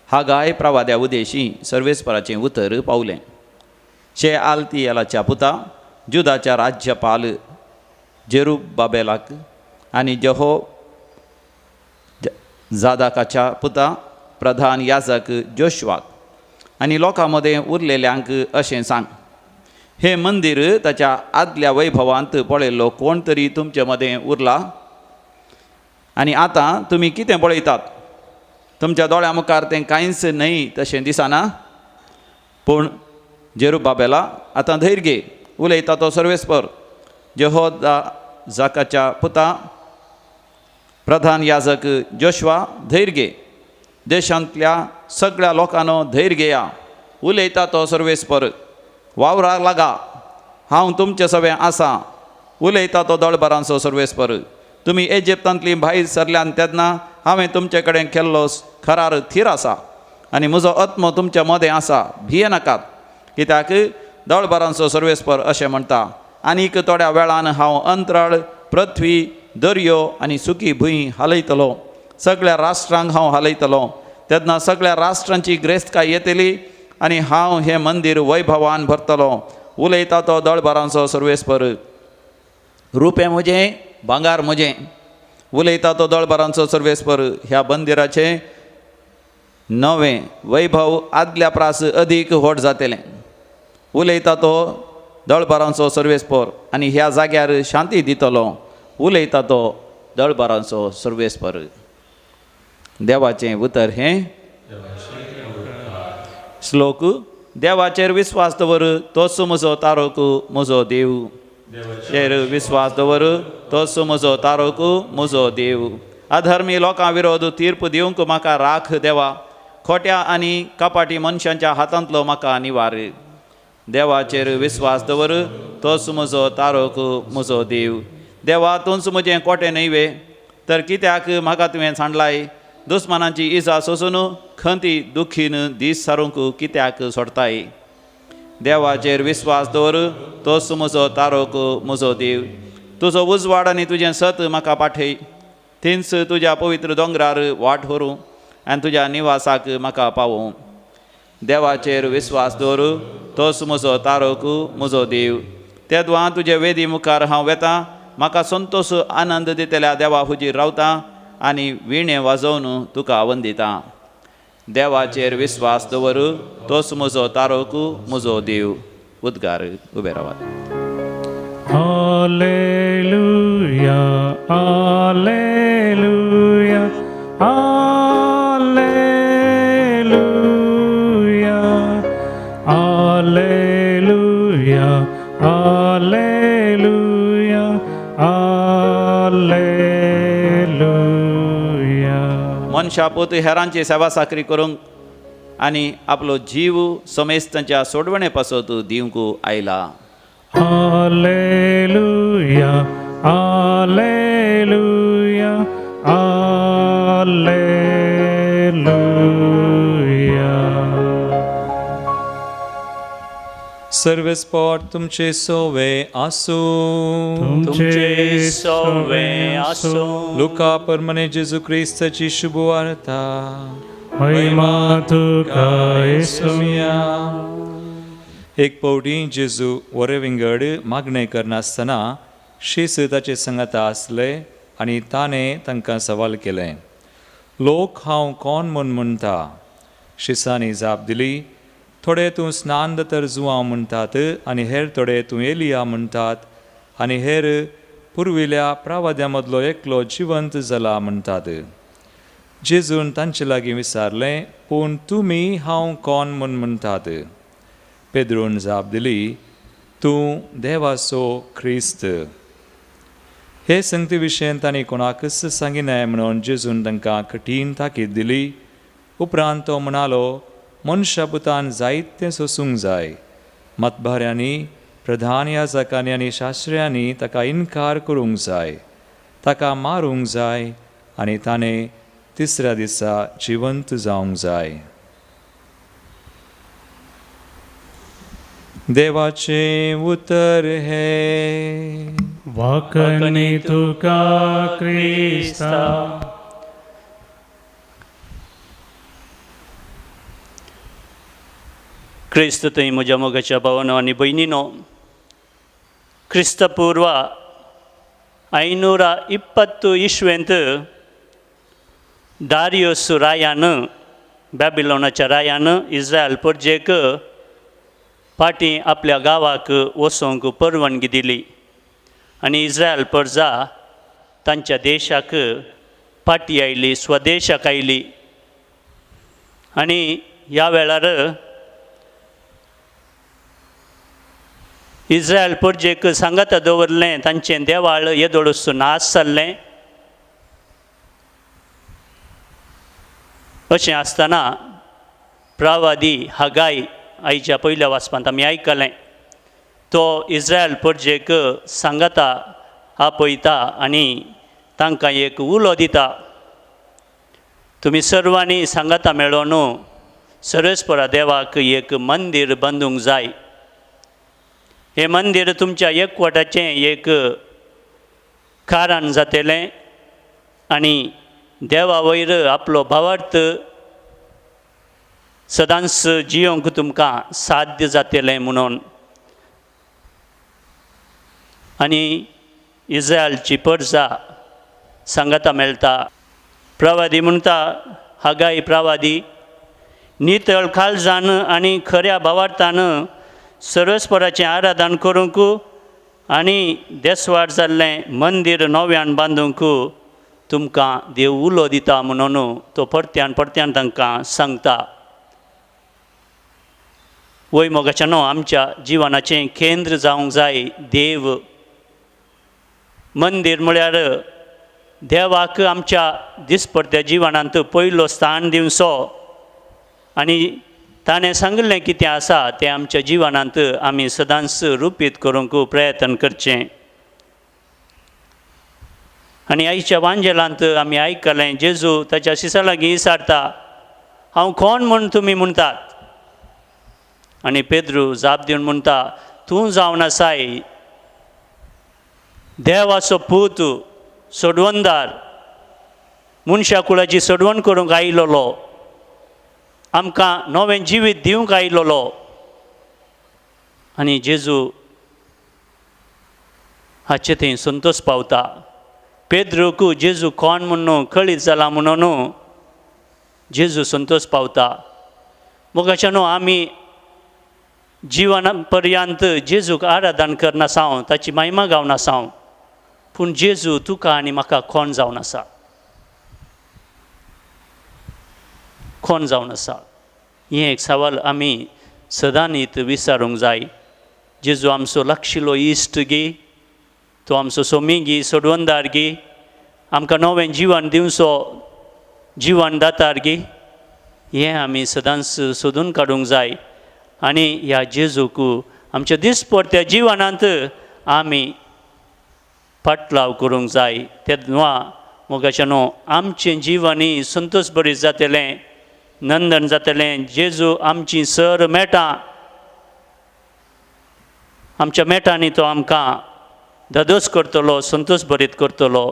हागाय प्रवाद्या उदेशी सर्वेस्पराचें उतर पावलें. शे आलतियेलाच्या पुता जुदाच्या राज्यपाल जेरुबाबेलाक आनी जहो जादाकाच्या पुता प्रधान याजक जोशवाक आनी लोकां मदें उरलेल्यांक अशें सांग. हें मंदीर ताच्या आदल्या वैभवांत पळयल्लो कोण तरी तुमचे मदें उरला? आनी आतां तुमी कितें पळयतात? तुमच्या दोळ्या मुखार तें कांयच न्हय तशें दिसना. पूण जेरुबाबेला आतां धैर्य घे, उलयता तो सर्वेस्पर. जेहोदा जाकाच्या पुता प्रधान याजक जोशवा धैर्य घे, देशांतल्या सगळ्या लोकांनो धैर्य घेया, उलयता तो सर्वेस्पर. वावराक लागा, हांव तुमचे सवें आसा, उलयता तो दळबरांचो सर्वेस्पर. तुमी इजिप्तांतली भायर सरल्यान तेन्ना हांवें तुमचे कडेन केल्लो करार थीर आसा आनी म्हजो आत्मो तुमच्या मदें आसा, भियेनाकात. कित्याक दळबरांचो सर्वेस्पर अशें म्हणटा, आनीक थोड्या वेळान हांव अंतराळ, पृथ्वी, दर्यो आनी सुकी भूंय हालयतलो. सगळ्या राष्ट्रांक हांव हालयतलो. तेन्ना सगळ्या राष्ट्रांची ग्रेस्तकाय येतली आनी हांव हें मंदीर वैभवान भरतलो, उलयता तो दळबरांचो सर्वेस्पर. रुपें म्हजें, भांगार म्हजें, उलयता तो दळबरांचो सर्वेस्पर. ह्या मंदिराचें नवें वैभव आदल्या प्रास अदीक व्हड जातलें, उलयता तो दळबरांचो सर्वेस्पर. आनी ह्या जाग्यार शांती दितलो, उलयता तो दळबरांचो सर्वेस्पर. देवाचें उतर हें. श्लोक. देवाचेर विस्वास दवर, तोच म्हजो तारोक म्हजो देव. चेर विस्वास दवर, तोच म्हजो तारोक म्हजो देव. अधर्मी लोकां विरोध तीर्प दिवंक म्हाका राख देवा, खोट्या आनी कपाटी मनशांच्या हातांतलो म्हाका निवार. देवाचेर विस्वास दवर, तोच म्हजो तारोक म्हजो देव. देवा, तूंच म्हजें कोटें न्हय वे, तर कित्याक म्हाका तुवें सांडलाय? दुस्मानांची इजा सोसून खंती दुखीन दीस सारूंक कित्याक सोडताय? देवाचेर विस्वास दवर, तोच म्हजो तारोक म्हजो देव. तुजो उजवाड आनी तुजें सत म्हाका पाठय, थंयच तुज्या पवित्र दोंगरार वाट व्हरूं आनी तुज्या निवासाक म्हाका पावोवं. देवाचेर विस्वास दवर, तोच म्हजो तारोक म्हजो देव. तेदवां तुजे वेदी मुखार हांव वेतां, म्हाका संतोश आनंद दितल्या देवा हुजीर रावता आनी विणे वाजोवन तुका वंदिता. देवाचेर विस्वास दवर, तोच म्हजो तारोक म्हजो देव. उद्गार. उबे रावात. Hallelujah, hallelujah, hallelujah, hallelujah, hallelujah, hallelujah. मनशापूत हेरांची सेवा साकरी करूंक आनी आपलो जीव समेस्तांच्या सोडवणे पासत दिवंक आयला. Hallelujah, hallelujah, hallelujah. सर्वेस्पर तुमचे सोवे आसूं. तुमचे सोवे आसूं. लुका परमने जेजू क्रिस्ताची शुभवार्ता. महिमा तुका येसुया. एक फावटी जेजू वरे विंगड मागणें करनासतना शीस ताचे संगाता आसले आनी ताणें तांकां सवाल केलें, लोक हांव कोण म्हूण म्हणटा? शिसांनी जाप दिली, थोडे तूं स्नान तर जुवांव म्हणटात आनी हेर थोडे तूं एलिया म्हणटात आनी हेर पुर्विल्या प्रावाद्या मदलो एकलो जिवंत जाला म्हणटात. जेजून तांचे लागीं विचारलें, पूण तुमी हांव कोण म्हूण म्हणटात? पेद्रून जाप दिली, तूं देवाचो क्रिस्त. हे संगती विशयन तांणी कोणाकच सांगिनाय म्हणून जेजून तांकां कठीण ताकीद दिली. उपरांत तो म्हणालो, मनशा पुतान जायतें सोसूंक जाय. मतभाऱ्यांनी, प्रधान याजकांनी आनी शास्त्र्यांनी ताका इनकार करूंक जाय, ताका मारूंक जाय आनी ताणें तिसऱ्या दिसा जिवंत जावंक जाय. देवाचें उतर हें. वाकणी तुका क्रिस्ता. क्रिस्त थंय म्हज्या मोगाच्या भावानो आनी भयणीनो, क्रिस्तपूर्व 520 इस्वेंत दारियस रायान, बॅबिलोनाच्या रायान इस्रायल परजेक फाटीं आपल्या गांवाक वचोंक परवानगी दिली आनी इस्रायल प्रजा तांच्या देशाक फाटीं आयली, स्वदेशाक आयली. आनी ह्या वेळार इस्रायल परजेक सांगाता दवरलें, तांचें देवाळ येदोळसो नाश जाल्लें. अशें आसतना प्रवादी हागाय आयच्या पयल्या वाचपांत आमी आयकलें, तो इस्रायल परजेक सांगाता आपयता आनी तांकां एक उलो दिता, तुमी सर्वांनी सांगाता मेळोन सर्वेस्परा देवाक एक मंदीर बांदूंक जाय. हें मंदीर तुमच्या एकवटाचें एक कारण जातलें आनी देवा वयर आपलो भावार्थ सदांच जियोंक तुमकां साध्य जातलें म्हणून. आनी इस्रायलची परजा सांगाता मेळटा. प्रवादी म्हणटा, हागाय प्रवादी, नितळ काळजान आनी खऱ्या भावार्थान सर्वेस्पराचें आराधन करूंक आनी देसवाड जाल्लें मंदीर नव्यान बांदूंक तुमकां देव उलो दिता म्हणून तो परत्यान परत्यान तांकां सांगता. वय मोगाच्यानो, आमच्या जिवनाचें केंद्र जावंक जाय देव. मंदीर म्हळ्यार देवाक आमच्या दिसपडत्या जिवनांत पयलो स्थान दिवचो आनी ताणें सांगिल्लें कितें आसा तें आमच्या जिवनांत आमी सदांच रुपीत करूंक प्रयत्न करचें. आनी आयच्या वांजेलांत आमी आयकलें, जेजू ताच्या शिसा लागीं विचारता, हांव कोण म्हूण तुमी म्हणटात? आनी पेद्रू जाप दिवन म्हणटा, तूं जावन आसाय देवाचो पूत, सोडवणदार, मनशा कुळाची सोडवण करूंक आयिल्लो, आमकां नवें जिवीत दिवंक आयिल्लो. आनी जेजू हाचे थंय संतोश पावता. पेद्रूक जेजू कोण म्हणून कळीत जाला म्हणून जेजू संतोश पावता. मोगाच्या न्हू, आमी जिवना पर्यंत जेजूक आराधन करनासांव, ताची महिमा गावनासांव, पूण जेजू तुका आनी म्हाका कोण जावन आसा, कोण जावन आसा हें एक सवाल आमी सदांनीत विचारूंक जाय. जेजू आमचो लागशिल्लो इश्ट गी, तो आमचो सोमी गी, सोडवणदार गी, आमकां नवें जिवन दिवचो जिवन दातार गी, हें आमी सदांच सोदून काडूंक जाय. आनी ह्या जेजूक आमच्या दिसपडत्या जिवनांत आमी फाटलाव करूंक जाय. तेन्ना मोगाच्या न्हू, आमचें जिवनूय संतोश बरीत जातलें, नंदन जातलें. जेजू आमची सर मेटां, आमच्या मेटांनी तो आमकां धादोस करतलो, संतोश बरीत करतलो.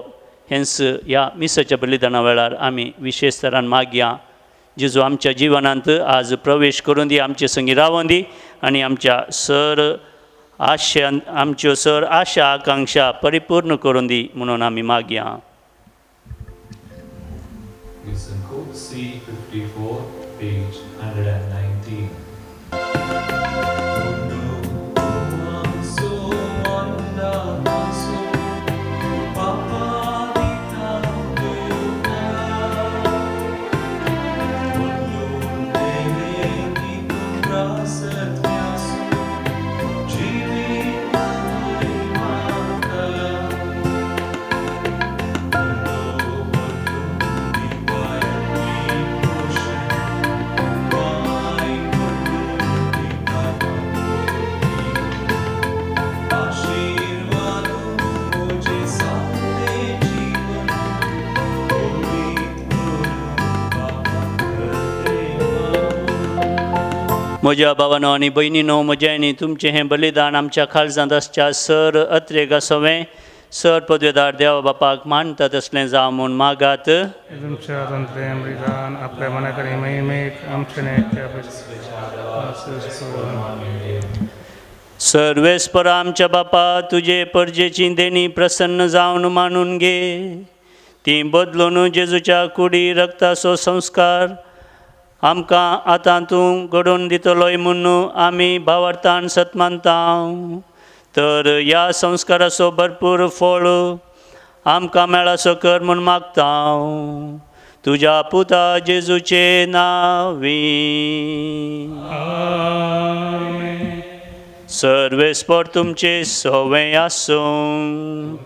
हेंच ह्या मिसाच्या बलिदाना वेळार आमी विशेश तरान मागया. जेजू आमच्या जिवनांत आज प्रवेश करून दी, आमचे संगी रावून दी आनी आमच्या सर आशा, आमच्यो सर आशा आकांक्षा परिपूर्ण करून दी म्हणून आमी मागया. C54, page 119. म्हज्या भावानो आनी भयणीनो, म्हजें आनी तुमचें हें बलिदान आमच्या काळजांत आसच्या सर अत्रेगा सवें सर पदवेदार देवा बापाक मानता तसलें जावं म्हूण मागात. तुमच्या हातांतलें बलिदान आपल्या मना कडेन महिमेक आमचें. सर्वेस्परा आमच्या बापा, तुजे परजेची देणी प्रसन्न जावन मानून घे, ती बदलून जेजूच्या कुडी रक्ताचो संस्कार आमकां आतां तूं घडोवन दितलोय म्हूण आमी भावार्थान सत मानता. तर ह्या संस्काराचो भरपूर फळ आमकां मेळासो कर म्हूण मागता तुज्या पुता जेजूचे नांवी. सर्वेस्पर तुमचे सवे आसूं.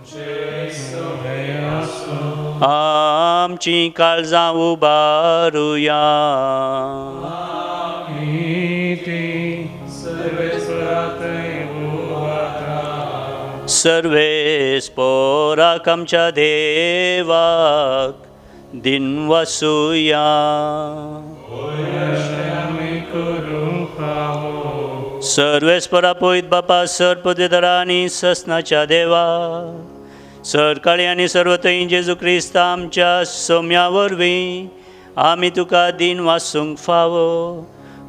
आमची काळजां उबारुया. सर्वेस्पराक आमच्या देवाक दिन वसुया. सर्वेस्परा पयत बापा सर पदवीधरा आनी ससनाच्या देवा सरकाळी आनी सर्वथंय जेजू क्रिस्त आमच्या सोम्या वरवीं आमी तुका दिन वासूंक फावो.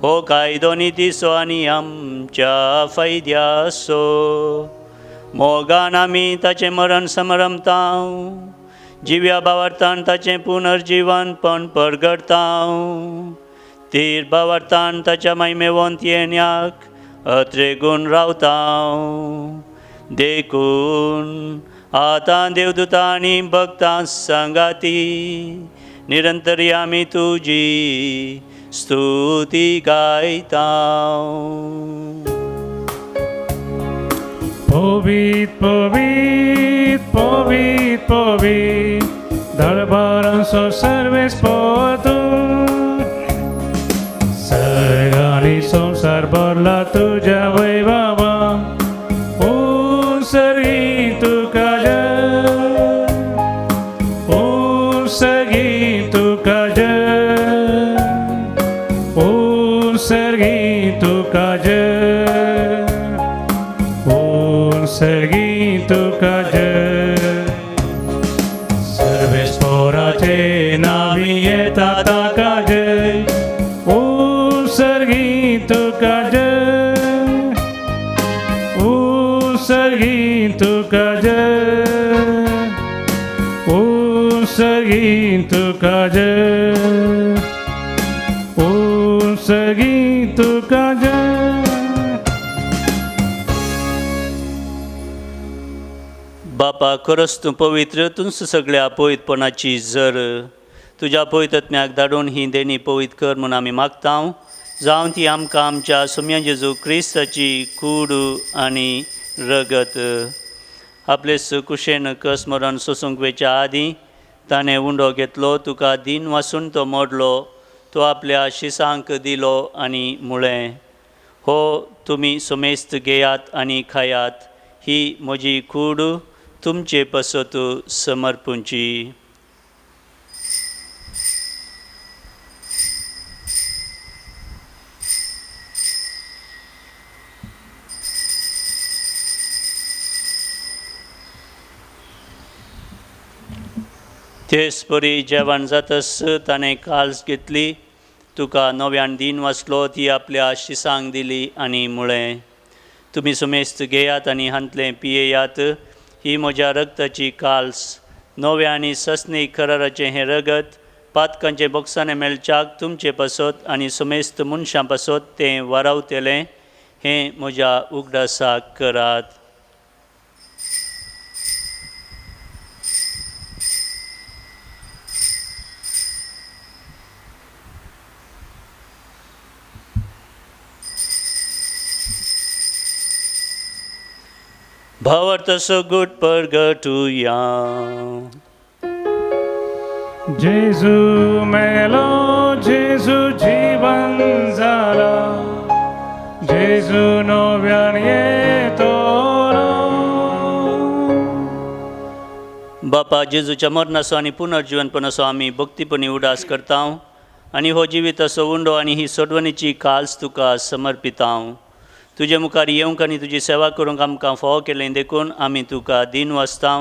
हो कायदो नितीचो आनी आमच्या फायद्याचो. मोगान आमी ताचें मरण समरमता, जिव्या भावार्थान ताचें पुनर्जिवनपण परगडता, तीर भावार्थान ताच्या मायमेवंत येण्याक अत्रेगून रावता. देखून आतां देवदूतां आनी भक्तां सांगाती निरंतर आमी तुजी स्तुती गायता. पवित पवित पवित पवित दरबारांचो सर्वेस्पर तूं, सर्ग आनी संवसार भरला तुज्या वैभवा. उत्सर्गी तुका जय, उत्सर्गी तुका जय, उत्सर्गी तुका जय, उत्सर्गी तुका जय. सर्वेस्पराचे नावी येता ताका जय, उत्सर्गी तुका जय, उत्सर्गी तुका जय, उत्सर्गी तुका जय, उत्सर्गी तुका जय. बापा खरोच तूं पवित्र, तूंच सगळ्या पवित्रपणाची जर तुज्या पवित्रत्म्याक धाडून ही देणी पवित्र कर म्हूण आमी मागता. जावन ती आमकां आमच्या सोम्या जेजू क्रिस्ताची कूड आनी रगत आपले कुशेन कस मरण सोसूंक वेच्या आदीं ताणें उंडो घेतलो, तुका दीन वासून तो मोडलो, तो आपल्या शिसांक दिलो आनी म्हळें, हो तुमी समेस्त घेयात आनी खायात, ही म्हजी कूड तुमचे पसत समर्पूंची. तेच परी जेवण जातस ताणें काल्स घेतली, तुका नव्यान दीन वाचलो, ती आपल्या शिसांक दिली आनी म्हळें, तुमी समेस्त घेयात आनी हांतलें पियेयात, ही म्हज्या रगताची काल्स, नव्या आनी ससनी कराराचें हें रगत पातकांचें बोक्साणें मेळच्याक तुमचे पासत आनी समेस्त मनशां पासत तें वारावतलें, हें म्हज्या उगडासाक करात. भावार्थ सगुट परगटुया. जेजू मेलो, जेजू जीवन जाला, जेजू नव्यान येतलो. बापा जेजूच्या मरणाचो आनी पुनर्जीवनपणाचो आमी भक्तीपणी उडास करता आनी हो जिविताचो उंडो आनी ही सोडवणीची काल्स तुका समर्पिता. तुजे मुखार येवंक आनी तुजी सेवा करूंक आमकां फावो केलें देखून आमी तुका दीन वाचता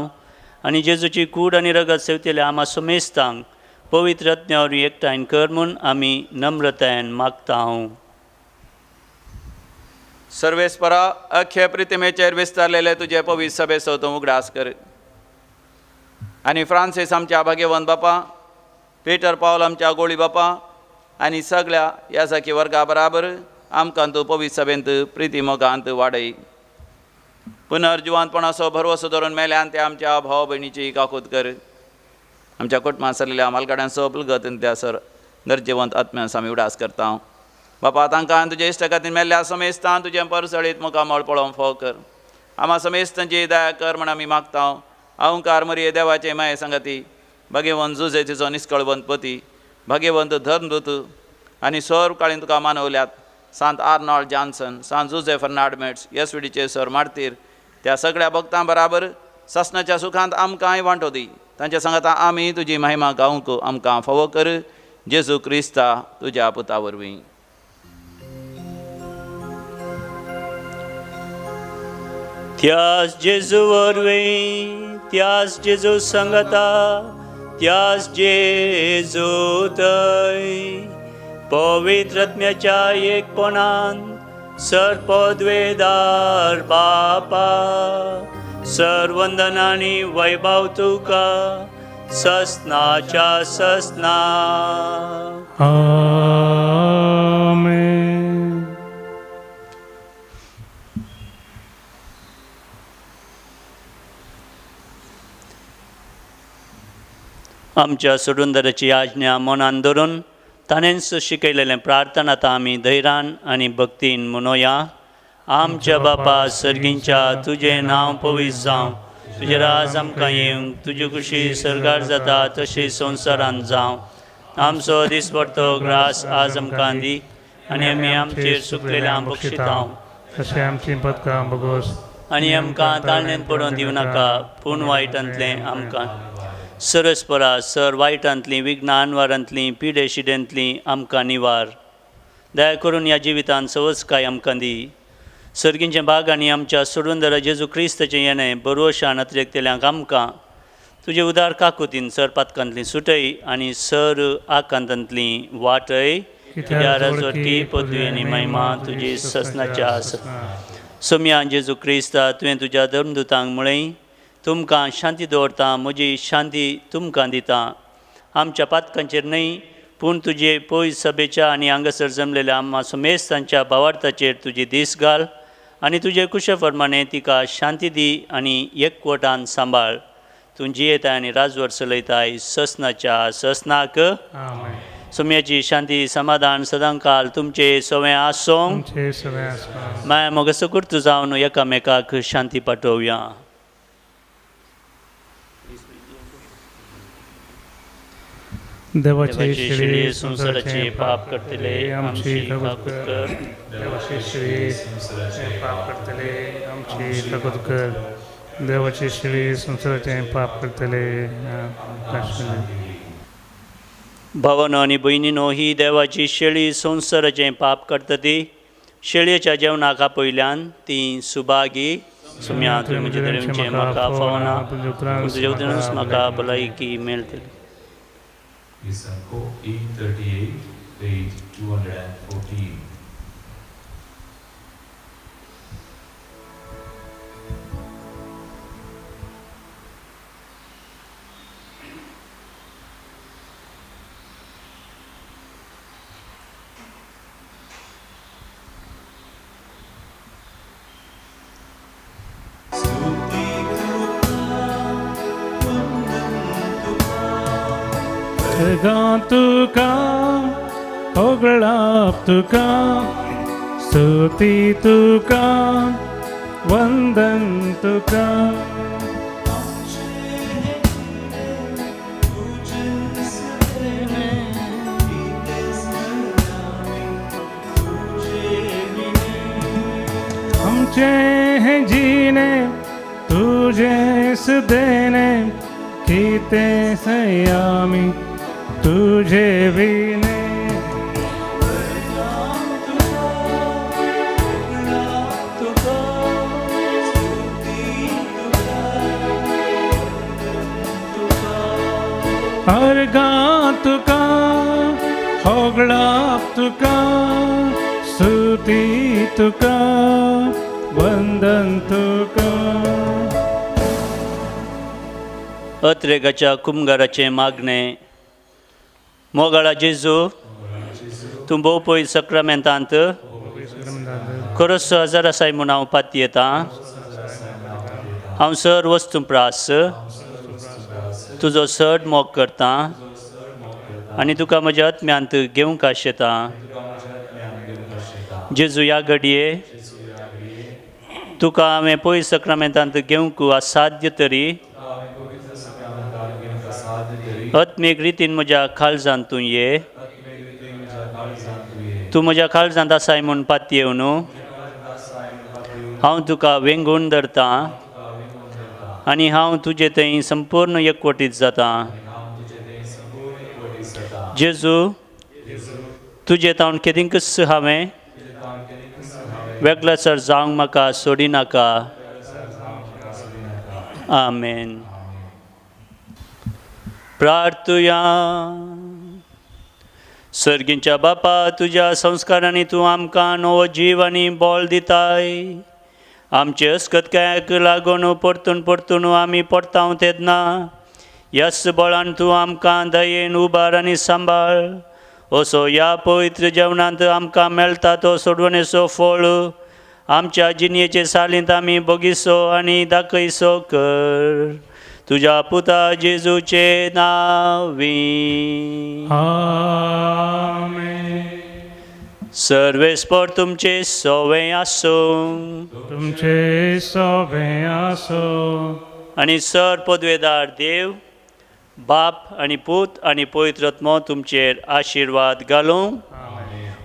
आनी जेजूची कूड आनी रगत सेवतले आमा समेस्तांक पवित्र आत्म्या वरवीं एकठांय कर म्हूण आमी नम्रतायेन मागता. सर्वेस्परा अख्खे प्रितिमेचेर विस्तारलेले तुजे पवित्र सभेचो तूं उगडास कर आनी फ्रांसीस आमच्या भाग्यवंत बापा, पीटर पावल आमच्या गोळी बापा आनी सगळ्या याजाकी वर्गा बराबर आमकां तूं पवित्र सभेंत प्रिती मोगांत वाडय. पुनर्जिवंतपणाचो भरवसो धरून मेल्यान ते आमच्या भाव भयणीची काकूत कर. आमच्या कुटुंबांत सरलेल्या मालगाड्यांचो बलगत त्या सर गरजेवंत आत्म्यांचो आमी उडास करता. बापा तांकां तुजे इश्ट खातीर मेल्ल्या समेस्तान तुजें परसळीत मुखामळ पळोवंक फोव कर. आमा समेस्तांची दया कर म्हण आमी मागता. अहंकार मरिये देवाचे माये सांगाती भाग्यवंत जुजे तिचो निस्कळवंत पती भाग्यवंत धर्मदूत आनी सर्व काळीन तुका मानवल्यात सांत आर्नॉल्ड जॉन्सन सांत जुजे फर्नाड मेट्स एस व्ही सर मार्तीर त्या सगळ्या भक्तां बराबर सासणाच्या सुखांत आमकांय वांटो दी. तांच्या सांगाता आमी तुजी महिमा गावंक आमकां फावो कर. जेजू क्रिस्ता तुज्या पुता वरवीं. त्यास जेजू वरवीं, त्यास जेजू सांगता, त्यास जेजू थंय पवित्र आत्म्याच्या एकपणान सर्पद्वेदार बापा सर्वंदन आनी वैभव तुका ससनाच्या ससना. आमेन. आमच्या सोडुंदराची आज्ञा मनान धरून ताणेंच शिकयलेलें प्रार्थना आतां आमी धैर्यान आनी भक्तीन म्हणोया. आमच्या बापा सर्गींच्या तुजें नांव पवित्र जावं, तुजें राज आमकां येवंक, तुजी खुशी सर्गार जाता तशी संवसारांत जावं. आमचो दिसपडतो ग्रास आज आमकां दी आनी आमी आमचेर सुकलेल्या बक्षितांव तशें आमची पदकां बगोस आनी आमकां ताळणेन पडोवन दिवं नाका पूण वायटांतलें आमकां सरस्परा सर वायटांतलीं विघ्नां अनवारांतलीं पिडे शिडेंतलीं आमकां निवार. दया करून ह्या जिवितांत सवसकाय आमकां दी. सर्गींचे भाग आनी आमच्या सोडून जेजू क्रिस्ताचें येणें बरोशान अतिरेकतेल्यांक आमकां तुजे उदार काकुतीन सर पातकांतलीं सुटय आनी सर आकांतांतलीं वाटय. तुज्या राजवटी पदवी आनी महिमा तुजी ससनाच्या आसा. सोम्या जेजू क्रिस्ता तुवें तुज्या धर्मदुतांक म्हळें तुमकां शांती दवरता, म्हजी शांती तुमकां दिता. आमच्या पातकांचेर न्हय पूण तुजे पयस सभेच्या आनी हांगासर जमलेल्या आम्हा समेस्तांच्या भावार्थाचेर तुजी दीस घाल आनी तुजे कुशे प्रमाणे तिका शांती दी आनी एकवटान सांबाळ. तूं जियेताय आनी राजवर चलयताय ससनाच्या ससनाक. सोम्याची शांती समाधान सदांकाल तुमचे सवें आसूं. माया मोग सुकृत जावन एकामेकाक शांती पाठोवया. देवाचे श्री संसाराचे पाप करतले आमची काकूत कर. देवाचे श्री संसाराचे पाप करतले आमची काकूत कर. देवाचे श्री संसाराचे पाप करतले. भावानो आनी भयणीनो, ही देवाची शेळी संसाराचें पाप करता ती शेळयेच्या जेवणाक आपयल्यान ती सुभागी. सुम्या तुवें म्हजें धर्मचें म्हाका फावना, तुज्या उदरानूच म्हाका भलायकी मेळटली. Isanko 838, page 214. तुका होगळाप तुका स्तुती तुका वंदन तुका. आमचे हे जीने तुझेच देने कितें सयामी तुझे विने. अर्घां तुका होगळाप तुका स्तुती तुका वंदन तुका. अत्रेगाच्या कुमगाराचें मागणें. मोगाळा जेजू, तूं भोव पवित्र सक्रामेंतांत खरोच हजर आसाय म्हूण हांव पातयेतां. हांव सर वस्तू प्रास तुजो चड मोग करतां आनी तुका म्हज्या आत्म्यांत घेवंक आशेतां. जेजू ह्या घडये तुका हांवें पवित्र सक्रामेंतांत घेवंक असाध्य तरी आत्मीक रितीन म्हज्या काळजांत तूं ये. तूं म्हज्या काळजांत आसाय म्हूण पातयेवन हांव तुका वेंगून धरतां आनी हांव तुजे थंय संपूर्ण एकवटीत जातां. जेजू तुजे तावन केदींकच हांवें वेगळेसर जावंक म्हाका सोडिनाका. आमेन. प्रार्थुया. सर्गींच्या बापा, तुज्या संस्कारांनी तूं आमकां नवो जीव आनी बळ दिताय. आमचे अस्कतकायेक लागून परतून परतून आमी परतावं तेन्ना ह्याच बळान तूं आमकां दयेन उबार आनी सांबाळ. असो ह्या पवित्र जेवणांत आमकां मेळटा तो सोडवणेचो फळ आमच्या जिणेचे सालींत आमी बगीसो आनी दाखयसो कर. तुज्या पुता जेजूचे नांवी. आमेन. सर्वेस्पर तुमचे सोवे आसूं तुमचे सोबे आसूं. आनी सर पदवेदार देव बाप आनी पूत आनी पवित्र आत्मो तुमचेर आशिर्वाद घालूं.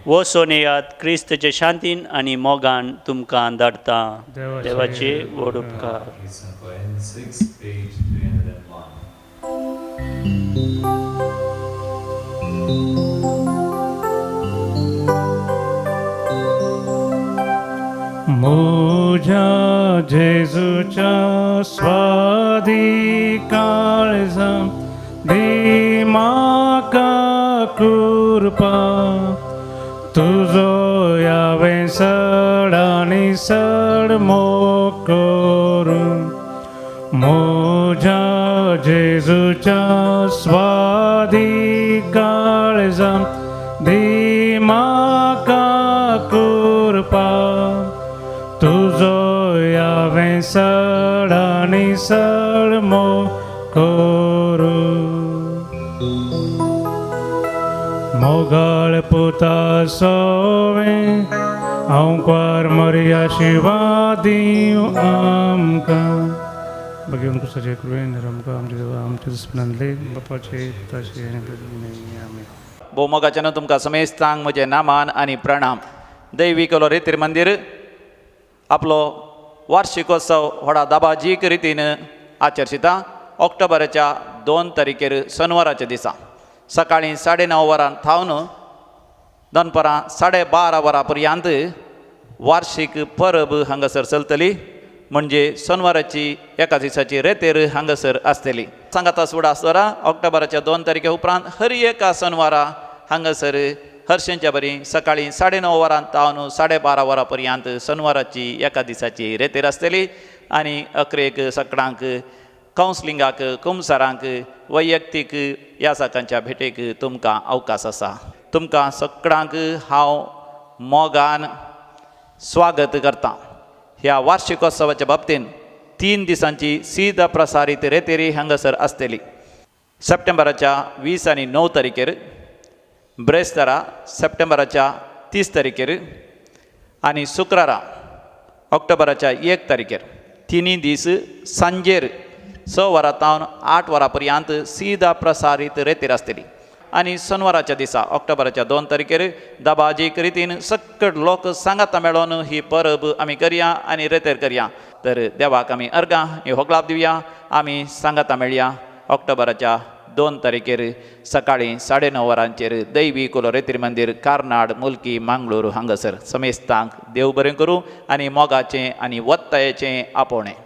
वचोन येयात क्रिस्तचे शांतीन आनी मोगान तुमकां धाडटा. देवाचे व्हड उपकार. 6, page 301. म्हज्या जेजूच्या स्वादी काळजां दी म्हाका कृपा. तुजो हांवें चड आनी चड मोग करूं. म्हज्या जेजूच्या स्वादी काळजां दी म्हाका कृपा. तुजो हांवें चड आनी चड मोग करूं. मोगाळ पुता सोवें हांव क्वार मरिया शिवा दिवं आमकां. भगवान कुसाचे कृपेन आमकां आमचे देवा आमचे दुस्मनांतले बापाचे पुताचे आनी पवित्र आमेन. भोव मोगाच्यान तुमकां समेस्तांक म्हजें नामान आनी प्रणाम. दैवी रेतीर मंदीर आपलो वार्षिकोत्सव व्हडा दाबाजीक रितीन आचर्शिता. ऑक्टोबराच्या 2 तारखेर शनिवाराच्या दिसा सकाळीं 9:30 वरां थावन दनपरां 12:30 वरां पर्यंत वार्षिक परब हांगासर चलतली. म्हणजे शनिवाराची एका दिसाची रेतेर हांगासर आसतली. सांगाता सुडा आसतरा ऑक्टोबराच्या 2 तारखे उपरांत हर एका शनिवारा हांगासर हर्शेंच्या बरी सकाळीं 9:30 वरां थावन 12:30 वरां पर्यंत शनिवाराची एका दिसाची रेतेर आसतली. आनी अकरेक सगळ्यांक कावन्सलिंगाक कुमसारांक वैयक्तीक ह्या साकांच्या भेटेक तुमकां अवकाश आसा. तुमकां सगळ्यांक हांव मोगान स्वागत करतां. ह्या वार्षिकोत्सवाच्या बाबतीन 3 दिसांची सीद प्रसारीत रेतेरी हांगासर आसतली. सप्टेंबराच्या 20 आनी 9 तारखेर, ब्रेस्तारा सप्टेंबराच्या 30 तारखेर आनी शुक्रारा ऑक्टोबराच्या 1 तारखेर 3 दीस सांजेर 6 वरां तावन 8 वरां पर्यंत सीदा प्रसारीत रेतीर आसतली. आनी शनिवाराच्या दिसा ऑक्टोबराच्या 2 तारखेर दबाजीक रितीन सकट लोक सांगाता मेळोन ही परब आमी करया आनी रेतेर करया. तर देवाक आमी अर्गां ही होगलाप दिवया. आमी सांगाता मेळया ऑक्टोबराच्या 2 तारखेर सकाळीं 9:30 वरांचेर दैवी कुलो रेतीर मंदीर, कार्नाड, मुल्की, मांगलोर हांगासर. समेस्तांक देव बरें करूं आनी मोगाचें आनी वत्तायेचें आपोवणें.